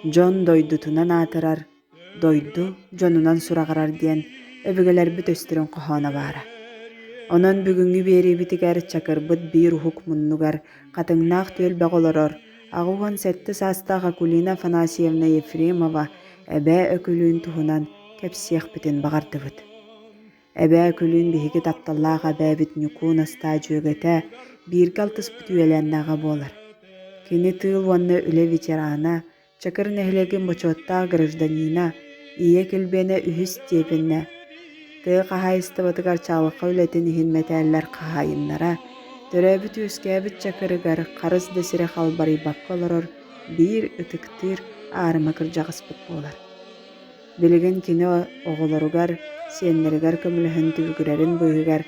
Дьон дойдутунан аатырар, дойду дьонунан сураҕырар диэн өбүгэлэрбит өстөрүн хоһооно баара. Онон бүгүҥҥү биэриибитигэр Чакырбыт биир уһук муннугар Хатыҥнаах түөлбэҕэ олорор 87 саастаах Акулина Афанасьевна Ефремова Эбээ Өкүлүүн туһунан кэпсиэхпитин баҕардыбыт. Эбээ Өкүлүүн биһиги тапталлаах эбээбит Ньукуу Настаа дьүөгэтэ, бииргэ алтыспыт үөлээннээҕэ буолар. Кини тыыл уонна үлэ ветерана, Чакыр нэһилиэгин бочуоттаах гражданина, Ийэ килбиэнэ үһүс степеннэ, тыа хаһаайыстыбатыгар чаҕылхай үлэтин иһин мэтээллэр хаһаайыннара, төрөөбүт-үөскээбит Чакырыгар харыс да сирэ халбарыйбакка олорор биир ытыктыыр аарыма кырдьаҕаспыт буолар. Билигин кини оҕолоругар, сиэннэригэр көмөлөһөн түбүгүрэрин быыһыгар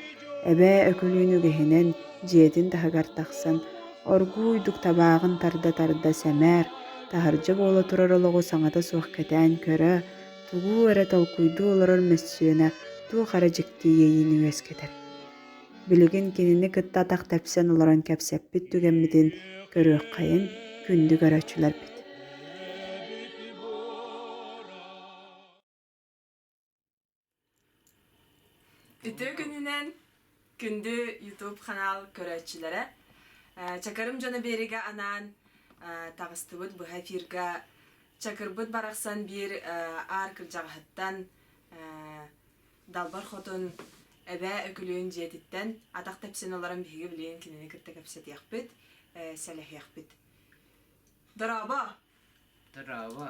эбээ Өкүлүүн үгэһинэн дьиэтин таһыгар тахсан, оргууйдук табааҕын тарда-тарда сэмээр, таһырдьа буола турар олоҕу саҥата суох кэтээн көрө, тугу эрэ толкуйдуу олорор мөссүөнэ туох эрэ дьикти иэйиини үөскэтэр. Билигин кинини кытта атах тэпсэн олорон кэпсэппит түгэммитин көрүөххэйин, күндү көрөөччүлэрбит. Үтүө күнүнэн күндү YouTube канал көрөөччүлэрэ. Чакырым дьоно биэригэ анаан таҕыстыбыт быһа эфирга Чакырбыт барахсан биир аар кырдьаҕаһыттан Далбар Хотун Эбээ Өкүлүүн дьиэтиттэн атах тэпсэн олорон биһиги билигин кинини кытта кэпсэтиэхпит, сэлэһиэхпит. Дорообо! Дорообо!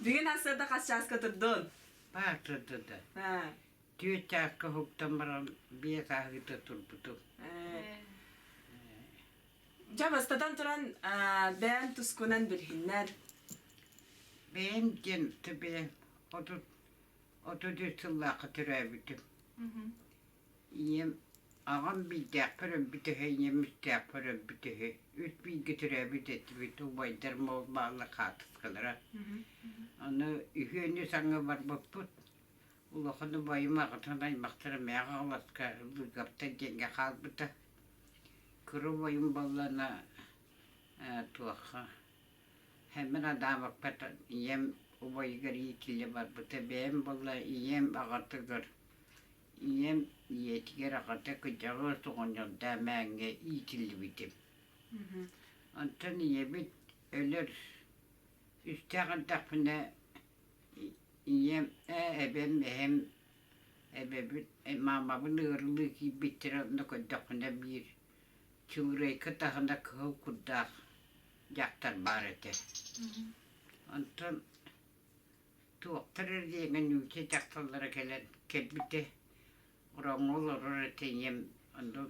Бүгүн сарсыарда хас чааска турдун? Баар турдуда. Түөрт чааска уһуктан баран биэс ааһыыта турбутум. Дьэ, бастатан туран, бэйэм тускунан билиһиннэр. Бэйэм диэн бэйэм 33 сыллаахха төрөөбүтүм. Ийэм аҕам биирдээхпэр өлбүт үһү, ийэм үстээхпэр өлбүт үһү. Үс бииргэ төрөөбүт этибит, убайдарым ол бааллар хаартыскалара. Аны үһүөнү саҥа барбыппыт. Улахан убайым аҕатын аймахтара Мэҕэ Аҕаласка Лыгаптан диэҥҥэ хаалбыта. Кыра убайым буоллаҕына туохха Мин адаабаппат ийэм убайыгар иитиллэ барбыта. Бэйэм буолла ийэм аҕатыгар, ийэм ийэтигэр аҕата кырдьаҕас оҕонньордоох мээҥҥэ иитиллибитим. Онтон ийэбит өлөр үстээх эрдэхпинэ ийэм ээ эбэм эһэм эбэбит маамабын ыарылыы киирбиттэрэ онно көрдөхпүнэ биир чуурайка таһына кыһыл курдаах дьахтар баар этэ. Онтон туохтар эрэ диэҥҥэ нуучча дьахталлара кэлэн кэлбитэ. Ороҥҥо олорор этэ ийэм онно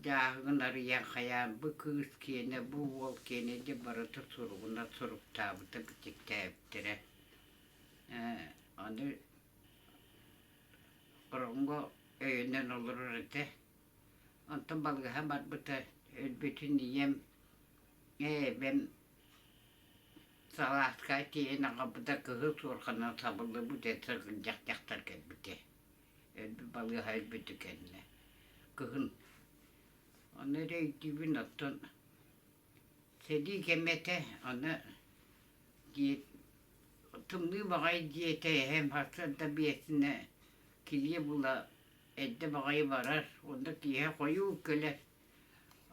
дьааһыгын арыйан хайаан бу кыыс киэнэ, бу уол киэнэ диэн барыта суругунан суруктаабыта, бичиктээбиттэрэ. Ээ аны ороҥҥо өйөнөн олорор этэ. Онтон балыыһа барбыта, өлбүтүн ийэм, эбэм салааска тиэйэн аҕалбыта кыһыл суорҕанынан сабыллыбыт этэ сыргынньах дьахтар кэлбитэ. Өлбүт балыыһа өлбүтү кэннэ. Кыһын. Ону эрэ өйдүүбүн оттон сэрии кэмэ этэ, аны тымныы баҕайы дьиэтэ эһэм сарсыарда биэсинэ килиэп ыла Эрдэ баҕайы барар, онно киэһэ хойуу кэлэр.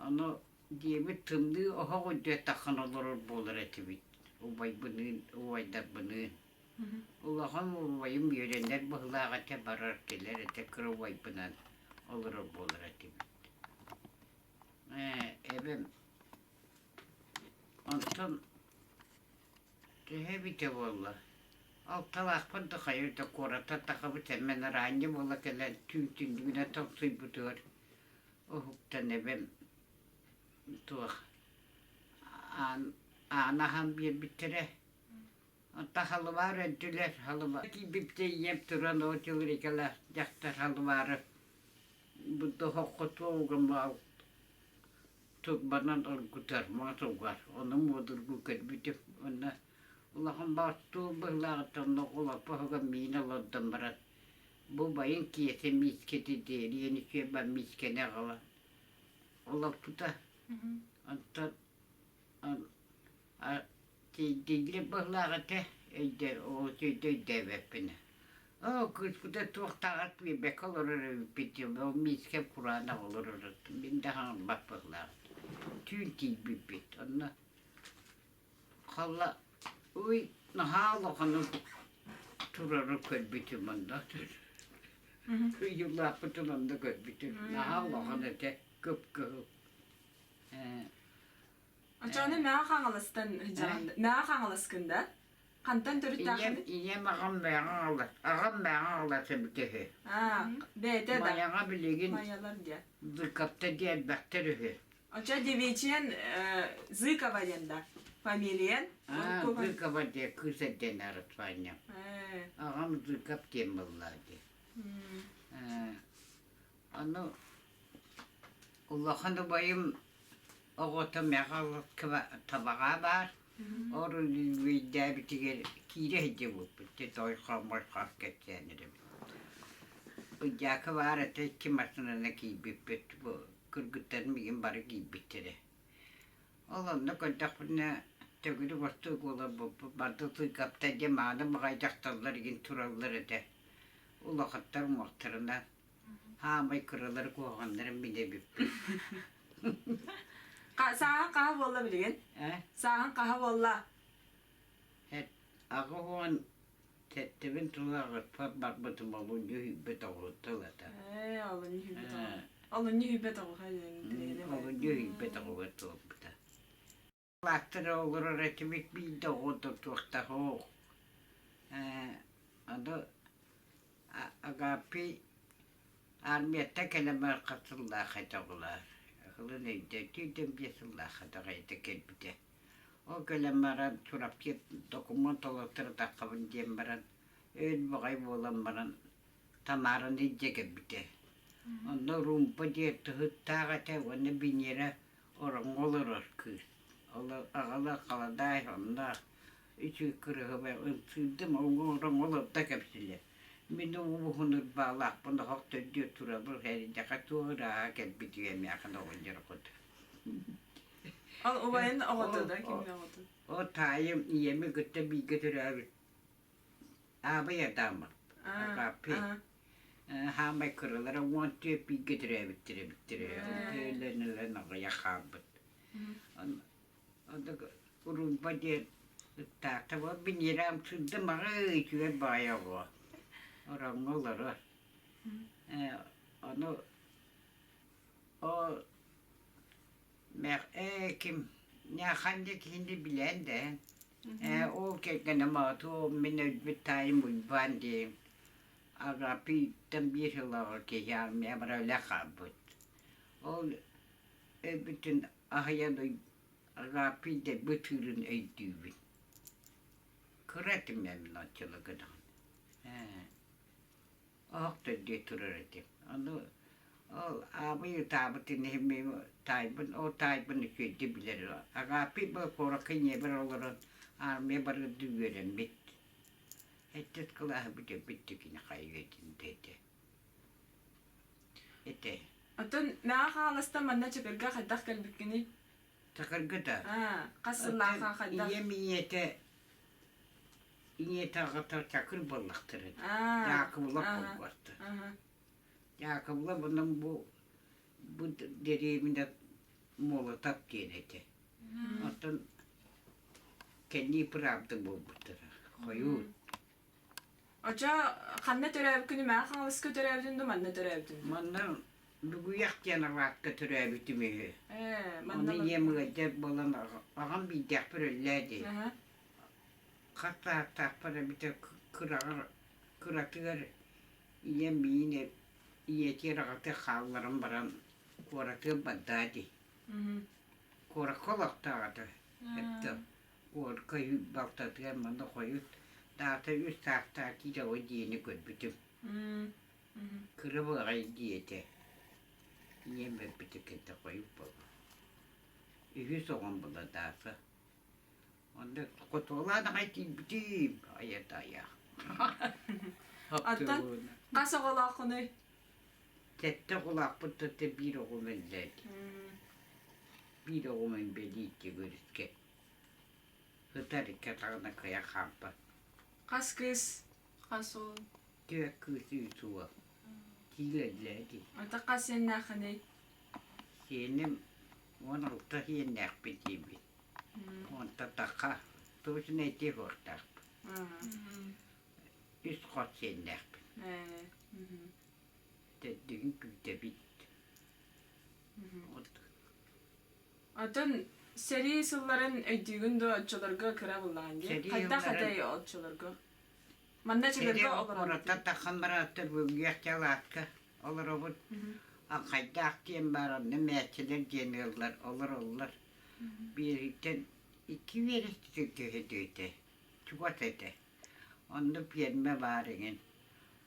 Ону диэбит тымныы оһох үрдүгэр тахсан олорор буолар этибит убайбыныын, убайдарбыныын. Улахан убайым үөрэнэр быһыылаах этэ, барар кэлэр этэ, кыра убайбынан олорор буолар этибит. Ээ, эбэм онтон Төһө эбитэ буолла, алталаахпын да хайа да куораттан тахабыт эмэн араанньы буола кэлэн түүн түннүгүнэн тоҥсуйбутугар уһуктан эбэм туох аан ааны аһан биэрбиттэрэ. Онтон халыбаар өлдүлэр, халыбаар киирбиппитэ ийэм туран оо тюрикалаах дьахтар халыбаары бу оһоххо туох уган турбанан оргутар, мас угар. Ону муодургуу көрбүтүм. Уонна улахан баҕастуу быһыылааҕыттан онно олоппоһугар миин олордон баран бу байын киэсэ миискэти диэриэн үчүгэй миискэни аҕалан олоппута. Онтон. Тиийдиллэр быһыылаах этэ, өйдөө өйдөөбөппүн. Оо, кыыспыта туохтааҕар биэрбэккэ олорор эбиппит дии, ол миискэм кураанах олорор мин да хаҥырбат быһыылаах. Түүн тиийбиппит, онно Халла уй наһаа улаханнык турары көрбүтүм онно. Ыйылааппытын онно көрбүтүм. Наһаа улахан этэ, кып-кыһыл. Ээ Оччоҕуна Мэҕэ Хаҥаластан сылдьаҕын Мэҕэ Хаҥаласкын да? Хантан Ийэм, төрүттээххиний? ийэм аҕам Мэҕэ Хаҥалас, аҕам Мэҕэ Хаҥалас эбитэ үһү. Аа, бэйэтэ да? Майаҕа билигин Майалар диэн. Зыковтар диэн элбэхтэр үһү. Оччо девичьен Зыкова диэн да? Фамилиян? Аа, Зыкова диэн кыыс эрдэн араспаанньам. Аҕам Зыков диэн буоллаа дии. Ээ, ону улахан убайым оҕото Мэҕэ табаҕа баар. Орулуйдээбитигэр киирэ сылдьыбыппыт, тойхоо-мойхоо кэпсээн эрэбит. Ыйдаакы баар этэ икки массыынаны киирбиппит, бу кыргыттарым миигин бары киирбиттэрэ. Ол онно көрдөхпүнэ төгүрүк остуол буоларбыппыт барыта сыыкаптар диэн мааны баҕайы дьахталлар игин тураллар этэ. Улахаттар уҥуохтарынан Хаамай кыралары куһаҕаннарын билэбиппин. Сааһын хаһа буолла билигин? Э? Сааһын хаһа буолла? Аҕыс уон сэттэбин тула аҕыспар барбытым олунньу үһүйбэт оҕуһуттал ылата. Ээ, олунньу үһүйбэт оҕо. Олунньу үһүйбэт оҕуһа диэн Олунньу үһүйбэт оҕуһа туолбута. Лаактара олорор этибит биирдэ оҕото туохтаах Ээ, аны Агапий армияттан кэлэн баран хас сыллаах этэ оҕолоор ылын өйдөтүү биэс сыллаах этэ кэлбитэ. Ол кэлэн баран Чурапчы докумуон толотторутаххабын диэн баран өл баҕайы буолан баран Тамараны илдьэ кэлбитэ. Онно румба диэн тыһыттаах этэ уонна Венера ороҥҥо олорор кыыс. Ол аҕала халадаай онноох үчүгэй кырыһыбай ымсыырдым ороҥҥо олордо кэпсилэ. Мин уһун ырбаалаахпын оһох төрдүө турабын эридэхэ туох ырааһа кэлбитигэр эмээхин оҕонньор хоту. Ол убайын оҕото да кимин оҕото? О таайым ийэми кытта бииргэ төрөөбүт Аабай Адамов Агапи хаамай кыралара 14 бииргэ төрөөбүттэр эбиттэр өлөн өлөн аҕыйах хаалбыт. Урулба диэн ыттаахта буол биниэрэ сырдым аҕай үчүгэй баҕайы оҕо ороҥҥо олорор. Ону ол ээ ким Ньаахан диэн киһини билэн да ээ ол кэргэним аҕатыа мин өлбүт таайым Уйбаан диэн Агапийтан биир сыл аҕа киһи армия бара өлө хаалбыт. Ол өлбүтүн аһыйан Агапий дэлби ытыырын өйдүүбүн. Кыра этим мин оччолорго даҕаны. Ээ оһох төрдүө турар этим. Ону ол аабый ытаабытын иһин мин таайбын, ол таайбын үчүгэйдик билэр. Агапий бу куоракка ийэбэр олорон армия барыырдыы үөрэммит. Сэттис кылааһы бүтэрбит кини хайыы этинтэ этэ. Этэ. Оттон Мэҕэ Хаҥаластан манна Чакырга хайдах кэлбиккиний? Чакырга да. Аа, хас сыллаахха хайдах? Ийэм ийэтэ ийэтэ аҕата Чакыр буоллахтара. Аа, Дьаакыбыла аха, холбоото. аха. Дьаакыбыла bunun бу бу дэриэбинэ Молотов диэн этэ. Оттон кэннии правда буолбуттара. Хойут. Очо ханна төрөөбүккүнүй? Мэҕэ Хаҥаласка төрөөбүтүн дуу, манна төрөөбүтүн дуу? Манна Бүгүйэх диэн алааска төрөөбүтүм үһү. Ээ, манна Ону ийэм ыалдьар буолан аҕам биирдээхпэр өллөө дии. Аха. Хас саастаахпар эбитэ кыраҕар кыратыгар ийэм миигин ийэтигэр аҕатыгар хаалларан баран куоратыгар бардаа дии. Куоракка олохтоох этэ. Эптэ Уолка балтатыгар манна хойут даата үс саастаах киирэ диэни көрбүтүм. Кыра баҕайы диэтэ. Ийэм эппитэ кэнтэ хойут буолла. Үһүс оҕом була даата. Онно хотуолаан аҕай тиийбитим айа-тайа. Оттон хас оҕолооххунуй? Сэттэ оҕолоохпут да биир оҕом өллө. Биир оҕом инбэлиит өрүскэ. Сытар икки атаҕынан кыайан хаампат. Хас кыыс, хас уол? Түөрт кыыс үс уол. Киилэллэр дии. Ата хас сиэннээххиний? Сиэним 16 сиэннээхпин диибин. Онто таха точно этиэх суохтаахпын. Үс хос сиэннээхпин. Төрдүһүн күүтэбит. Оттон сэрии сылларын өйдүүгүн дуо оччолорго кыра буоллаҕын дии? Сэрии Хайдах сылларын этэй оччолорго? Манна Сэрии чөлөргө олорон куораттан таххан барааттар бүгүөх дьалаатка олоробут. Аҥхайдаах диэн баар онно мээччилэр диэн ыаллар олороллор. Биэриттэн икки биэрэстэ түһэ чугас этэ. Онно пиэрмэ баар эҥин.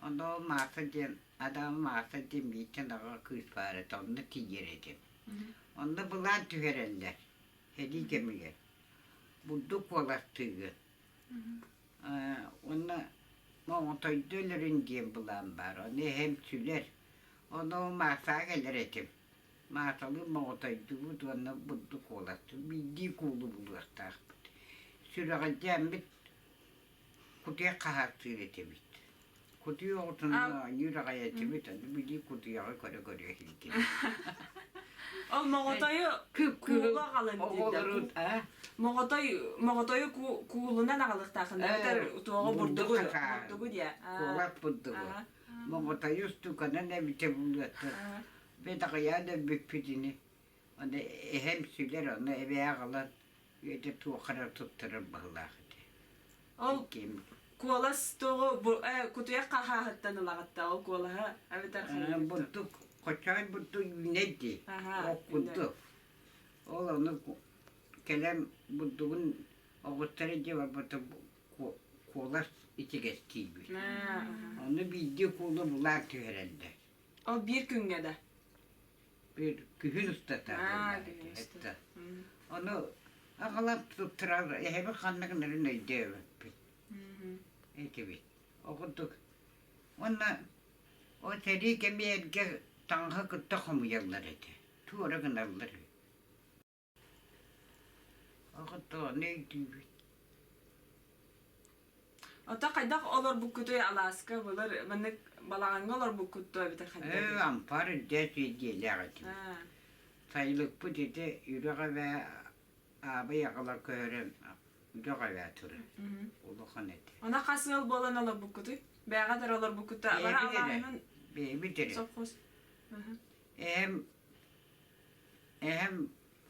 Онно ол Мааса диэн Адаама Мааса диэн бииртэн аҕа кыыс баар этэ, онно тиийэр этим. Онно былаан түһэрэллэр сэрии кэмигэр. Бурдук куоластыыгын. Уонна Моҕотойдо өлөрүн диэн былаан баар. Ону эһэм сүлэр. Ону Маасаҕа кэлэр этим. Маасалыын моҕотойдубут уонна бурдук куоластыбыт. Биирдии куулу булуохтаахпыт. Сүрэҕэлдьээммит кутуйах хаһаактыыр этибит. Кутуйах оҕотун оонньуур аҕай этибит, аны билии кутуйаҕы көрө-көрө иһилдибит. Ол моҕотойу Кып-кыһыл куулу аҕалан дииллэр. оҕолорун а Моҕотой моҕотойу куулунан аҕалыахтаахын эбэтэр туоҕу бурдук бурдугу хатаан, бурдугу диэ. куолас бурдугу. Моҕотойу устуканан эбитэ булуоттар. Бэт аҕыйаан өлбүппүт ини. Аны эһэм сүлэр, ону эбээ аҕалан үйэтэ туохха эрэ туттарар быһыылаах этэ. Ол Иккиэн куолас туоҕу кутуйах хаһааһыттан ылаҕытта ол куолаһа эбэтэр хайыгыттан? Бурдук, хочоой бурдук үүнэр дии. Аһаа, Ол курдук. Ол ону кэлэн бурдугун оҕустара дьиэ барбыта куолас ичигэс тиийбит. Ону биирдии куулу булаан түһэрэллэр. Ол биир күҥҥэ да? Биир күһүн устата этэ. Ону аҕалан туттарар эһэбит ханна гынарын өйдөөбөппүт. Этибит. Ол курдук уонна ол сэрии кэмэ эргэ таҥаһы кытта хомуйаллар этэ. Туора гыналлар үһү. Оҕотоону өйдүүбүт. Ото хайдах олорбуккутуй алааска былыр маннык балаҕаҥҥа олорбуккут дуо эбэтэр хайдах? Ээ, ампаар үрдээх дьиэлээх этибит. Сайылыкпыт ити үрэх эбээ аабый аҕалар көһөрөн үрэх эбээ турар. Улахан этэ. Она хас ыал буолан олорбуккутуй? Бэйэҕэ да олорбуккут да бары Бэйэбит эрэ. алааһынан Бэйэбит эрэ. совхоз. Эһэм Эһэм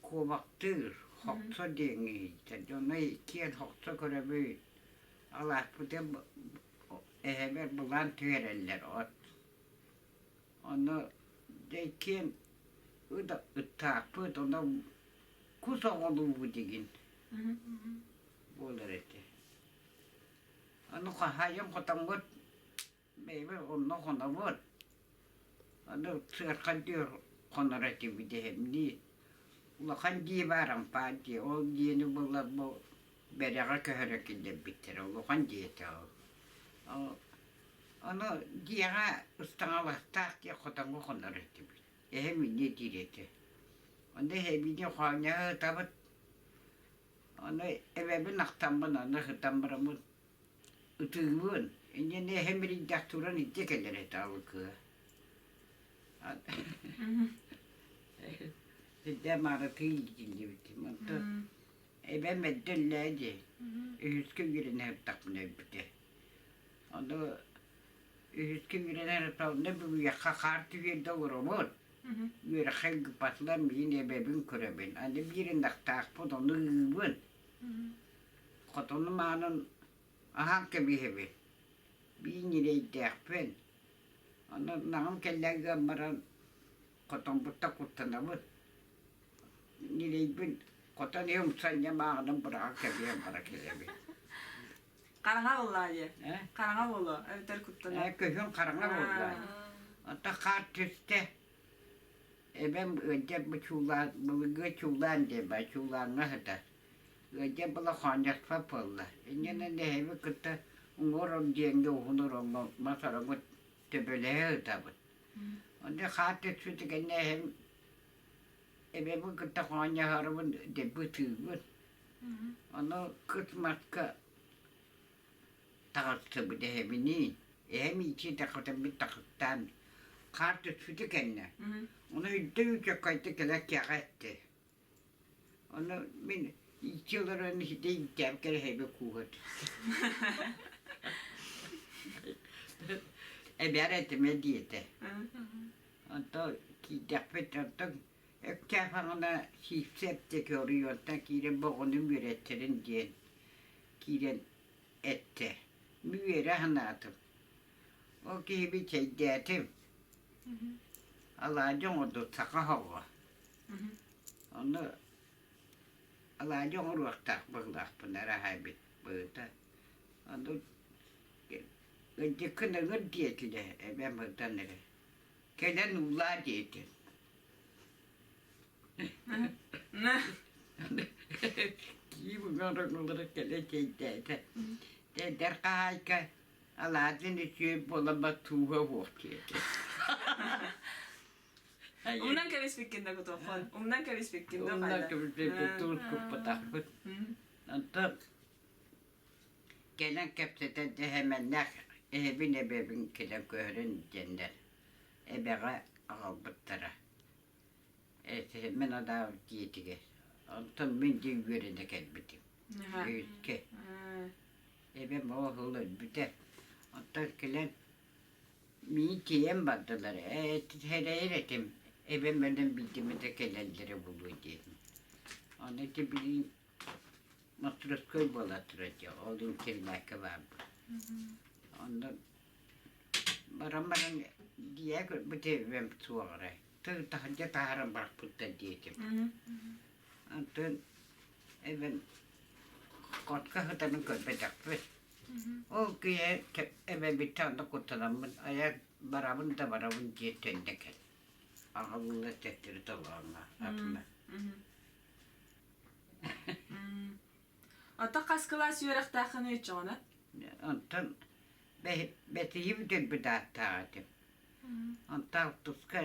куобахтыыр, хохсо диэҥҥэ иһиттэр. Дьоно иккиэн хохсо көрөбүт. Алааспытын эһэбэр былаан түһэрэллэр от. Ону дьэ иккиэн ыт ыттаахпыт, ону кус оҕолуубут игин буолар этэ. Ону хаһаайын хотоҥҥут Бэйэбит онно хонобут. Аны сыархан түөр хонор этибит эһэмниин. Улахан дьиэ баар ампаар дьиэ. Ол дьиэни булар бу бэрэҕэ көһөрө киллэрбиттэрэ. Улахан дьиэ этэ ол. Ону дьиэҕэ ыстаҥаластаах дьиэ хотоҥҥо хонор этибит. Эһэм инньэ диир этэ. Онно эһэбиниин хоонньоһо сытабыт. Ону эбэбин ахтаммын аны сытан бараммын Ытыыбын, инньэ эһэм эрийдэх туран илдьэ кэлэр этэ алыкыа. Сирдээ мааратыы иитиллибитим. Онтон эбэм эрдэ өллөө дии. Үһүскэ үөрэнэ сырыттахпына өлбүтэ. Ону үһүскэ үөрэнэ сырыттахпына бүгүйэххэ хаар түһүөр да олоробут. Үөрэххэ ыыппатылар миигин эбэбин көрөбүн. Аны биир ынахтаахпыт, ону ыыбын. Хотонум аанын аһаан кэбиһэбин, биир ньирэйдээхпин, ону ынаҕым кэллэ ыан баран хотоммуттан куттанабын, ньирэйбин хотон иһэ умса анньан ааҕынан быраҕан кэбиһэн бара кэлэбин. Хараҥа буоллаа дии. Хараҥа буолуо, эбэтэр куттанар. Ээ, күһүн хараҥа буолла. Оттон хаар түстэ, Эбэм ыалдьар бу чуулаан, былыргы чуулаан диэн баар, чуулааҥҥа сытар. Ыалдьар буола хоонньоспот буолла. Инньэ эһэби кытта уҥуор диэҥҥэ уһун ороҥҥо мас ороҥҥо төбөлөһө сытабыт. Онно хаар түспүт кэннэ эһэм эбэбин кытта хоонньоһорубун дэлби ытыыбын. Ону кыт маска таҕыстыбыт эһэбиниин. Эһэм иитиэтэххитин тахыттаан хаар түспүтэ кэннэ. Ону үрдэ үүчэккайда кэлэ кэҕэ эттэ. Ону мин иитии олорон итэ иитээм кэрэһэбэ кууһа түстэ. Эбээр этимэ диэтэ. Онтон киирдэхпит онтон Өктөөх аҕана Сиипсэп диэки оройуонтан киирэн боҕону үөрэттэрин диэн киирэн эттэ. Мин үөрэ санаатым. Ол киһибин чэйдээтим. Алаадьы оҥордум саха оһоҕо. Ону алаадьы оҥоруохтаах быһыылаахпын араһаайбыт быһыыта. Ону ыдьыккын ыҥыр диэтилэр эбэм ытан эрэ. Кэлэн уулаа диэтим. Киим оҥорон кэлэ чэйдээтэ. Эдэр хаһаайка алаадьын үчүгэй буолан тууһа уох диэтэ. Умнан кэбиспиккин да кутуоххун. Умнан кэбиспиккин да Умнан кэбиспиккин туус куппатахпыт. Онтон кэлэн кэпсэтэн эһэмэннээх эһэбин эбэбин кэлэн көһөрөн диэннэр эбэҕэ аҕалбыттара. Мин адаабыт дьиэтигэр. Онтон мин дьэ үөрэнэ кэлбитим. Үһүскэ. Эбэм оһол өлбүтэ. Оттон кэлэн миигин тиэйэн бардылар. Ээ, сэрэйэр этим. Эбэм өлөн биирдэ кэлэллэрэ буолуо диэн. Ону ити билигин Мостровской буола турар дии, ол интернакка баарбыт. Онно баран баран дьиэ көрбүт эбэм суоҕара. Таһырдьа таһааран барпыттар диэтим. Онтон эбэм хотко сытарын көрбөтөхпүт. Ол киһи эбэбиттэн онно куттанаммын айа барабын да барабын диэн төннө кэл. Аҕалыылар төттөрү толооҥҥо атына. Ото хас кылаас үөрэхтээххиний оччоҕуна? Онтон бэтиһи бүтэрбит ааттаах этим. Онтон алтыска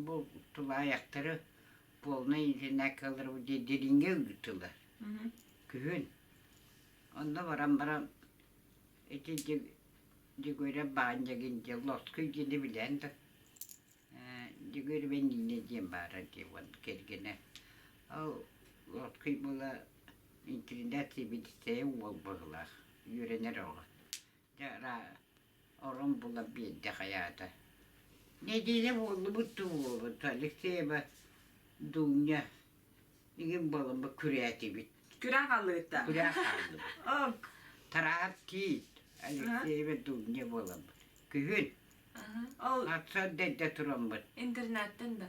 бу тулаайахтары полнай инженеркалары дириҥҥэ ыытылар. Күһүн. Онно баран баран ити Дьөгүөрэ Баанньагын диэн Лоскуй диэни билэн да Дьөгүөр Венине диэн баара дии уон кэргэнэ. Ол Лоскуй буола интэринээт сэбиэдиссэйэ уол быһыылаах үөрэнэр оҕо. Дьэ орон була биэрдэ хайаата. Нэдиэлэ буоллубут дуу буолбут Алексеева Дуня игин буоламмыт күрээтибит. Күрээн хааллыгыт да? Күрээн хааллыбыт. Тараат тиит Алексеева Дуня буоламмыт. Күһүн Ол Ардыгар дэйдэ тураммыт. Интернеттэн да?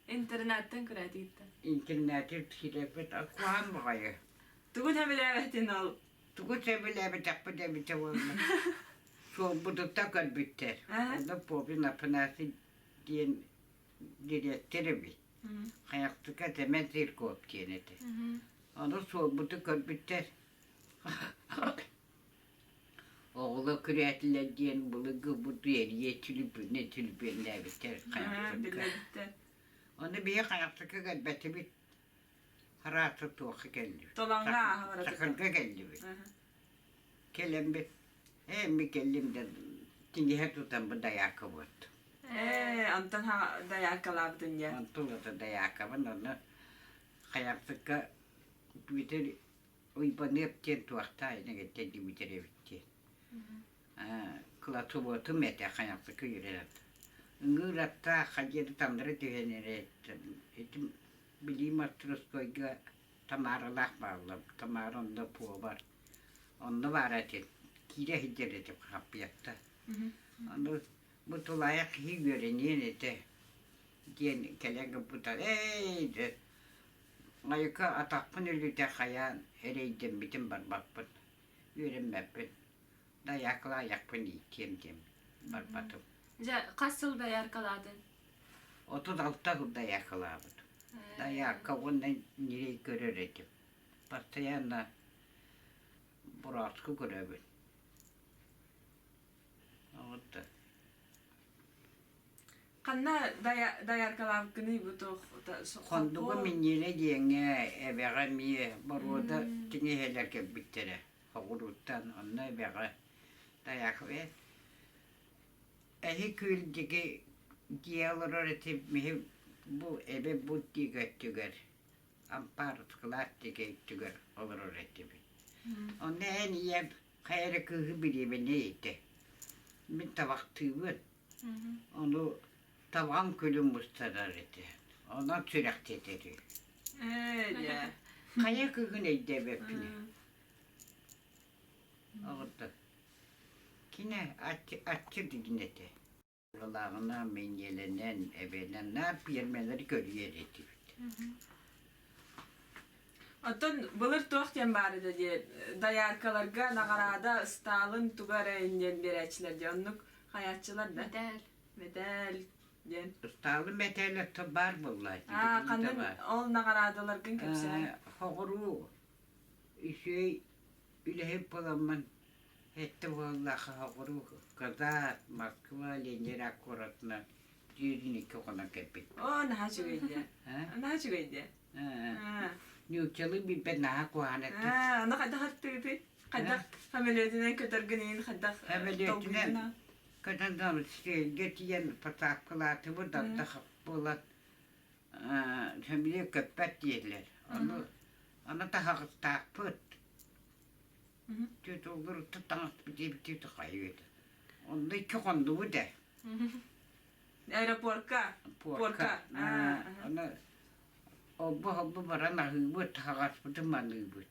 Интернеттэн күрээтигит да? Интернети киирэппит куһаҕан баҕайы. Тугу сөбүлээбэтин ол? Тугу сөбүлээбэтэхпит эбитэ буолла. Суолбутуттан көрбүттэр. Онно Попин Афанасий диэн дириэктэр эбит. Хайахтыка Тэмэн Цирков диэн этэ. Ону суолбуту көрбүттэр. Оҕолор күрээтилэр диэн былыргы эрийэ түлүпүнэ түлүпүөннээбиттэр Хайахсыкка. Ону биһи Хайахсыкка кэлбэтибит. Араата туохха кэллибит. Толоҥҥо ааһа барабыт. Чакырга кэллибит. Кэлэммит ээ ми кэллим да тиҥэһэ тутан бу дайаакка буолтум. Ээ, онтон дайааккалаабытын дьэ. Онтон ото дайааккабын онно Хайахсыкка Питер Уйбаныап диэн туохтаах инэгиттэн Дмитрий эбит диэн. Кылатыбыатым этэ хайахсыкка үөрэнэн. Ыҥыыр аттаах хадьыары таҥнары түһэн эрэ ити билии мастарыскыайга Тамаралаах бааллар. Тамара онно повар. Онно баара этин. Киирэ сылдьар этим хаппыйатта. Ону бу тулаайах киһи үөрэниэн этэ диэн кэлэн гыммыта. Эй, Айыка атахпын өлүтэ хайаан эрэйдэммитим барбаппын, үөрэммэппин, дайаакалаайахпын ииттиэм диэн барбатым. Дьэ, хас сыл дайааркалаатын? 36 сыл дайаакалаабыт. Дайаарка уонна ньирэй көрөр этим. Постоянно бурааску көрөбүн. Вот. Ханна дояркалаабыккыный бу туох Хондуга Минньилэ диэҥҥэ эбэҕэ эмиэ боруода тиҥэһэлэр кэлбиттэрэ. Хоҕурууттан онно эбэҕэ тайах эһи күөл диэки дьиэ олорор этим миһи бу эбэ бу диэки өттүгэр ампаар ыскылаат диэки өттүгэр олорор этибит. Онно эн ийэм хайа эрэ кыыһы бириэмэнэй этэ. Мин табахтыыбын. Ону табаҕым күлүн мустарар этэ. Онон сүрэхтэтэр үһү. Ээ дьэ. Хайа кыыһын өйдөөбөппүн. Оҕото. Кини аччык дигин этэ. Былааҕынан, мэҥиэлэнэн, эбэнэн наар пиэрмэлэри көрүйэр этибит. Оттон былыр туох диэн баар этэ диye дояркаларга наҕараада ыстаалын туга эрэ диэн биэрээччилэр диye оннук хайааччылар да Мэтээл. мэтээл диэн Ыстаалын мэтээлэ баар буоллааччы. Аа ханнык ол наҕараадаларгын кэпсээн Хоҕуруу үчүгэй үлэһит буоламмын Сэттэ уоллаах соҕуруу Казах, Москва, Ленинград куоратынан түүнүн икки хонон кэлбиппит. Оо, наһаа үчүгэй дии. Наһаа үчүгэй дии. Нууччалыы билбэт наһаа куһаҕан этэ. Аны хайдах аттыгытый? Хайдах самолетунан көтөргүн иһин хайдах Самолетунан көтөн сиэлгэ тиийэн посадкалаатыбыт ардах буолан самолет көппөт диэтилэр. Ону аны таһаҕастаахпыт. Тутуллурутта таҥаспыт диэбиттии хайыыт. Онно икки хоннубут ээ. Аэропорка? Порка. Аны олбу-холбу баран аһыыбыт, таһаҕаспытын маныыбыт.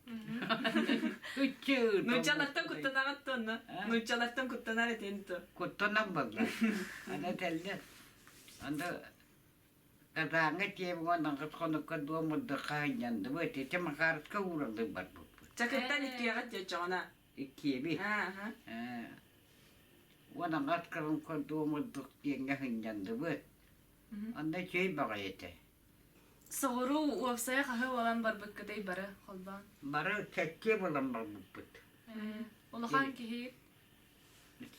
Нууччалартан куттанаҕыт да онно? Нууччалартан куттанар этин то? Куттанан буолла. Аны этэллэр. Аны Казаҥҥа тиэбиҥ уонна хонукка дуом мурдахха сынньанныбыт, ити Макаровка уураллыы барбыппыт. Чакыттан иккиэҕит диэччэҕинэ? Иккиэби. Уон аҥас хонукка дуом мурдук диэҥҥэ сынньанныбыт. Онно үчүгэй баҕайы этэ. Соҕуруу уопсайа хаһы буолан барбыккытый бары холбоон? Бары сэттиэ буолан барбыппыт. Улахан киһи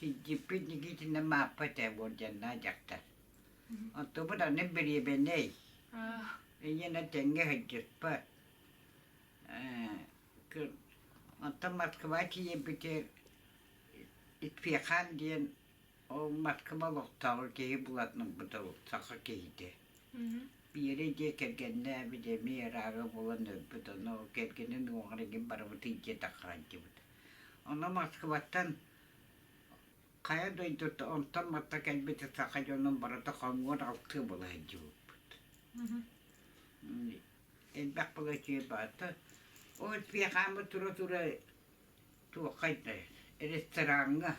Сидьиппит Никитина Мааппа этэ уордьаннаах дьахтар. Онтубут аны бириэбэнэй. Ийэнэ тэҥҥэ сылдьыспат. Онтон Москва тиийэрбитигэр Итпихан диэн ол Москва олохтооҕо киһи булан ылбыта саха киһитэ. Биэрэ дьиэ кэргэннээбит эмиэ ырааҕы булан өлбүт, ону кэргэнин уҥуоҕар игин барыбыт илдьэ таххаайдыбыт. Ону Москваттан хайа дойдута онтон матта кэлбит саха дьонун барыта хомуор алтыы буола сылдьыбыппыт. Элбэх буола үчүгэй баата. Ол пиэхааммыт тура-тура туоххай да рестораҥҥа.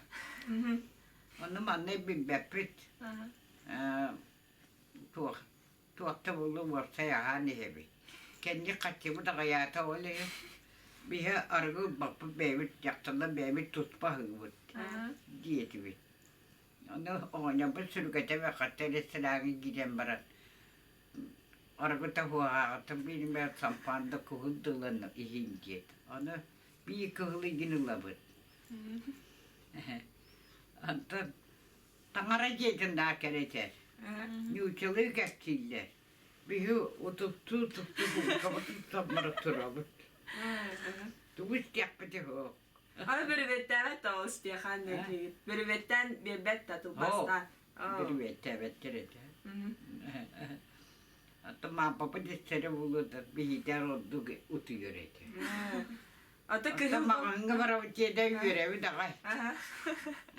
Ону манна билбэппит. Туох Туохта буолла уопсай аһаан иһэбит. Кэнник хаччыбыт аҕыйаата ол иһин биһи арыгы ылбаппыт бэйэбит дьахталлар бэйэбит туспа аһыыбыт диэтибит. Ону оҕонньорбут сүргэтэ хатта рестораҥҥа киирэн баран арыгыта уһааҕыттан биир сампаан да кыһыл да ылан иһин диэт. Ону биир кыһыл игин ылабыт. Онтон Таҥара дьиэтин даа кэрэтэр. Ньуучалыы кэпсииллэр. Биһи утуктуу-утуктуу булкабытын саммара турабыт. Тугу истиэхпитий суох. Аны бөрүбүөттээбэт да ол Стехан диэн Бөрүбүөттээн биэрбэт да тылбаастаан. Бөрүбүөттээбэттэр этэ. Оттон мааппапыт истэрэ буолуо да биһиитэр ордук утуйар этэ. Ата Оттон кыһыл маҕаһыыҥҥа барабыт диэтэ үөрэбит аҕай.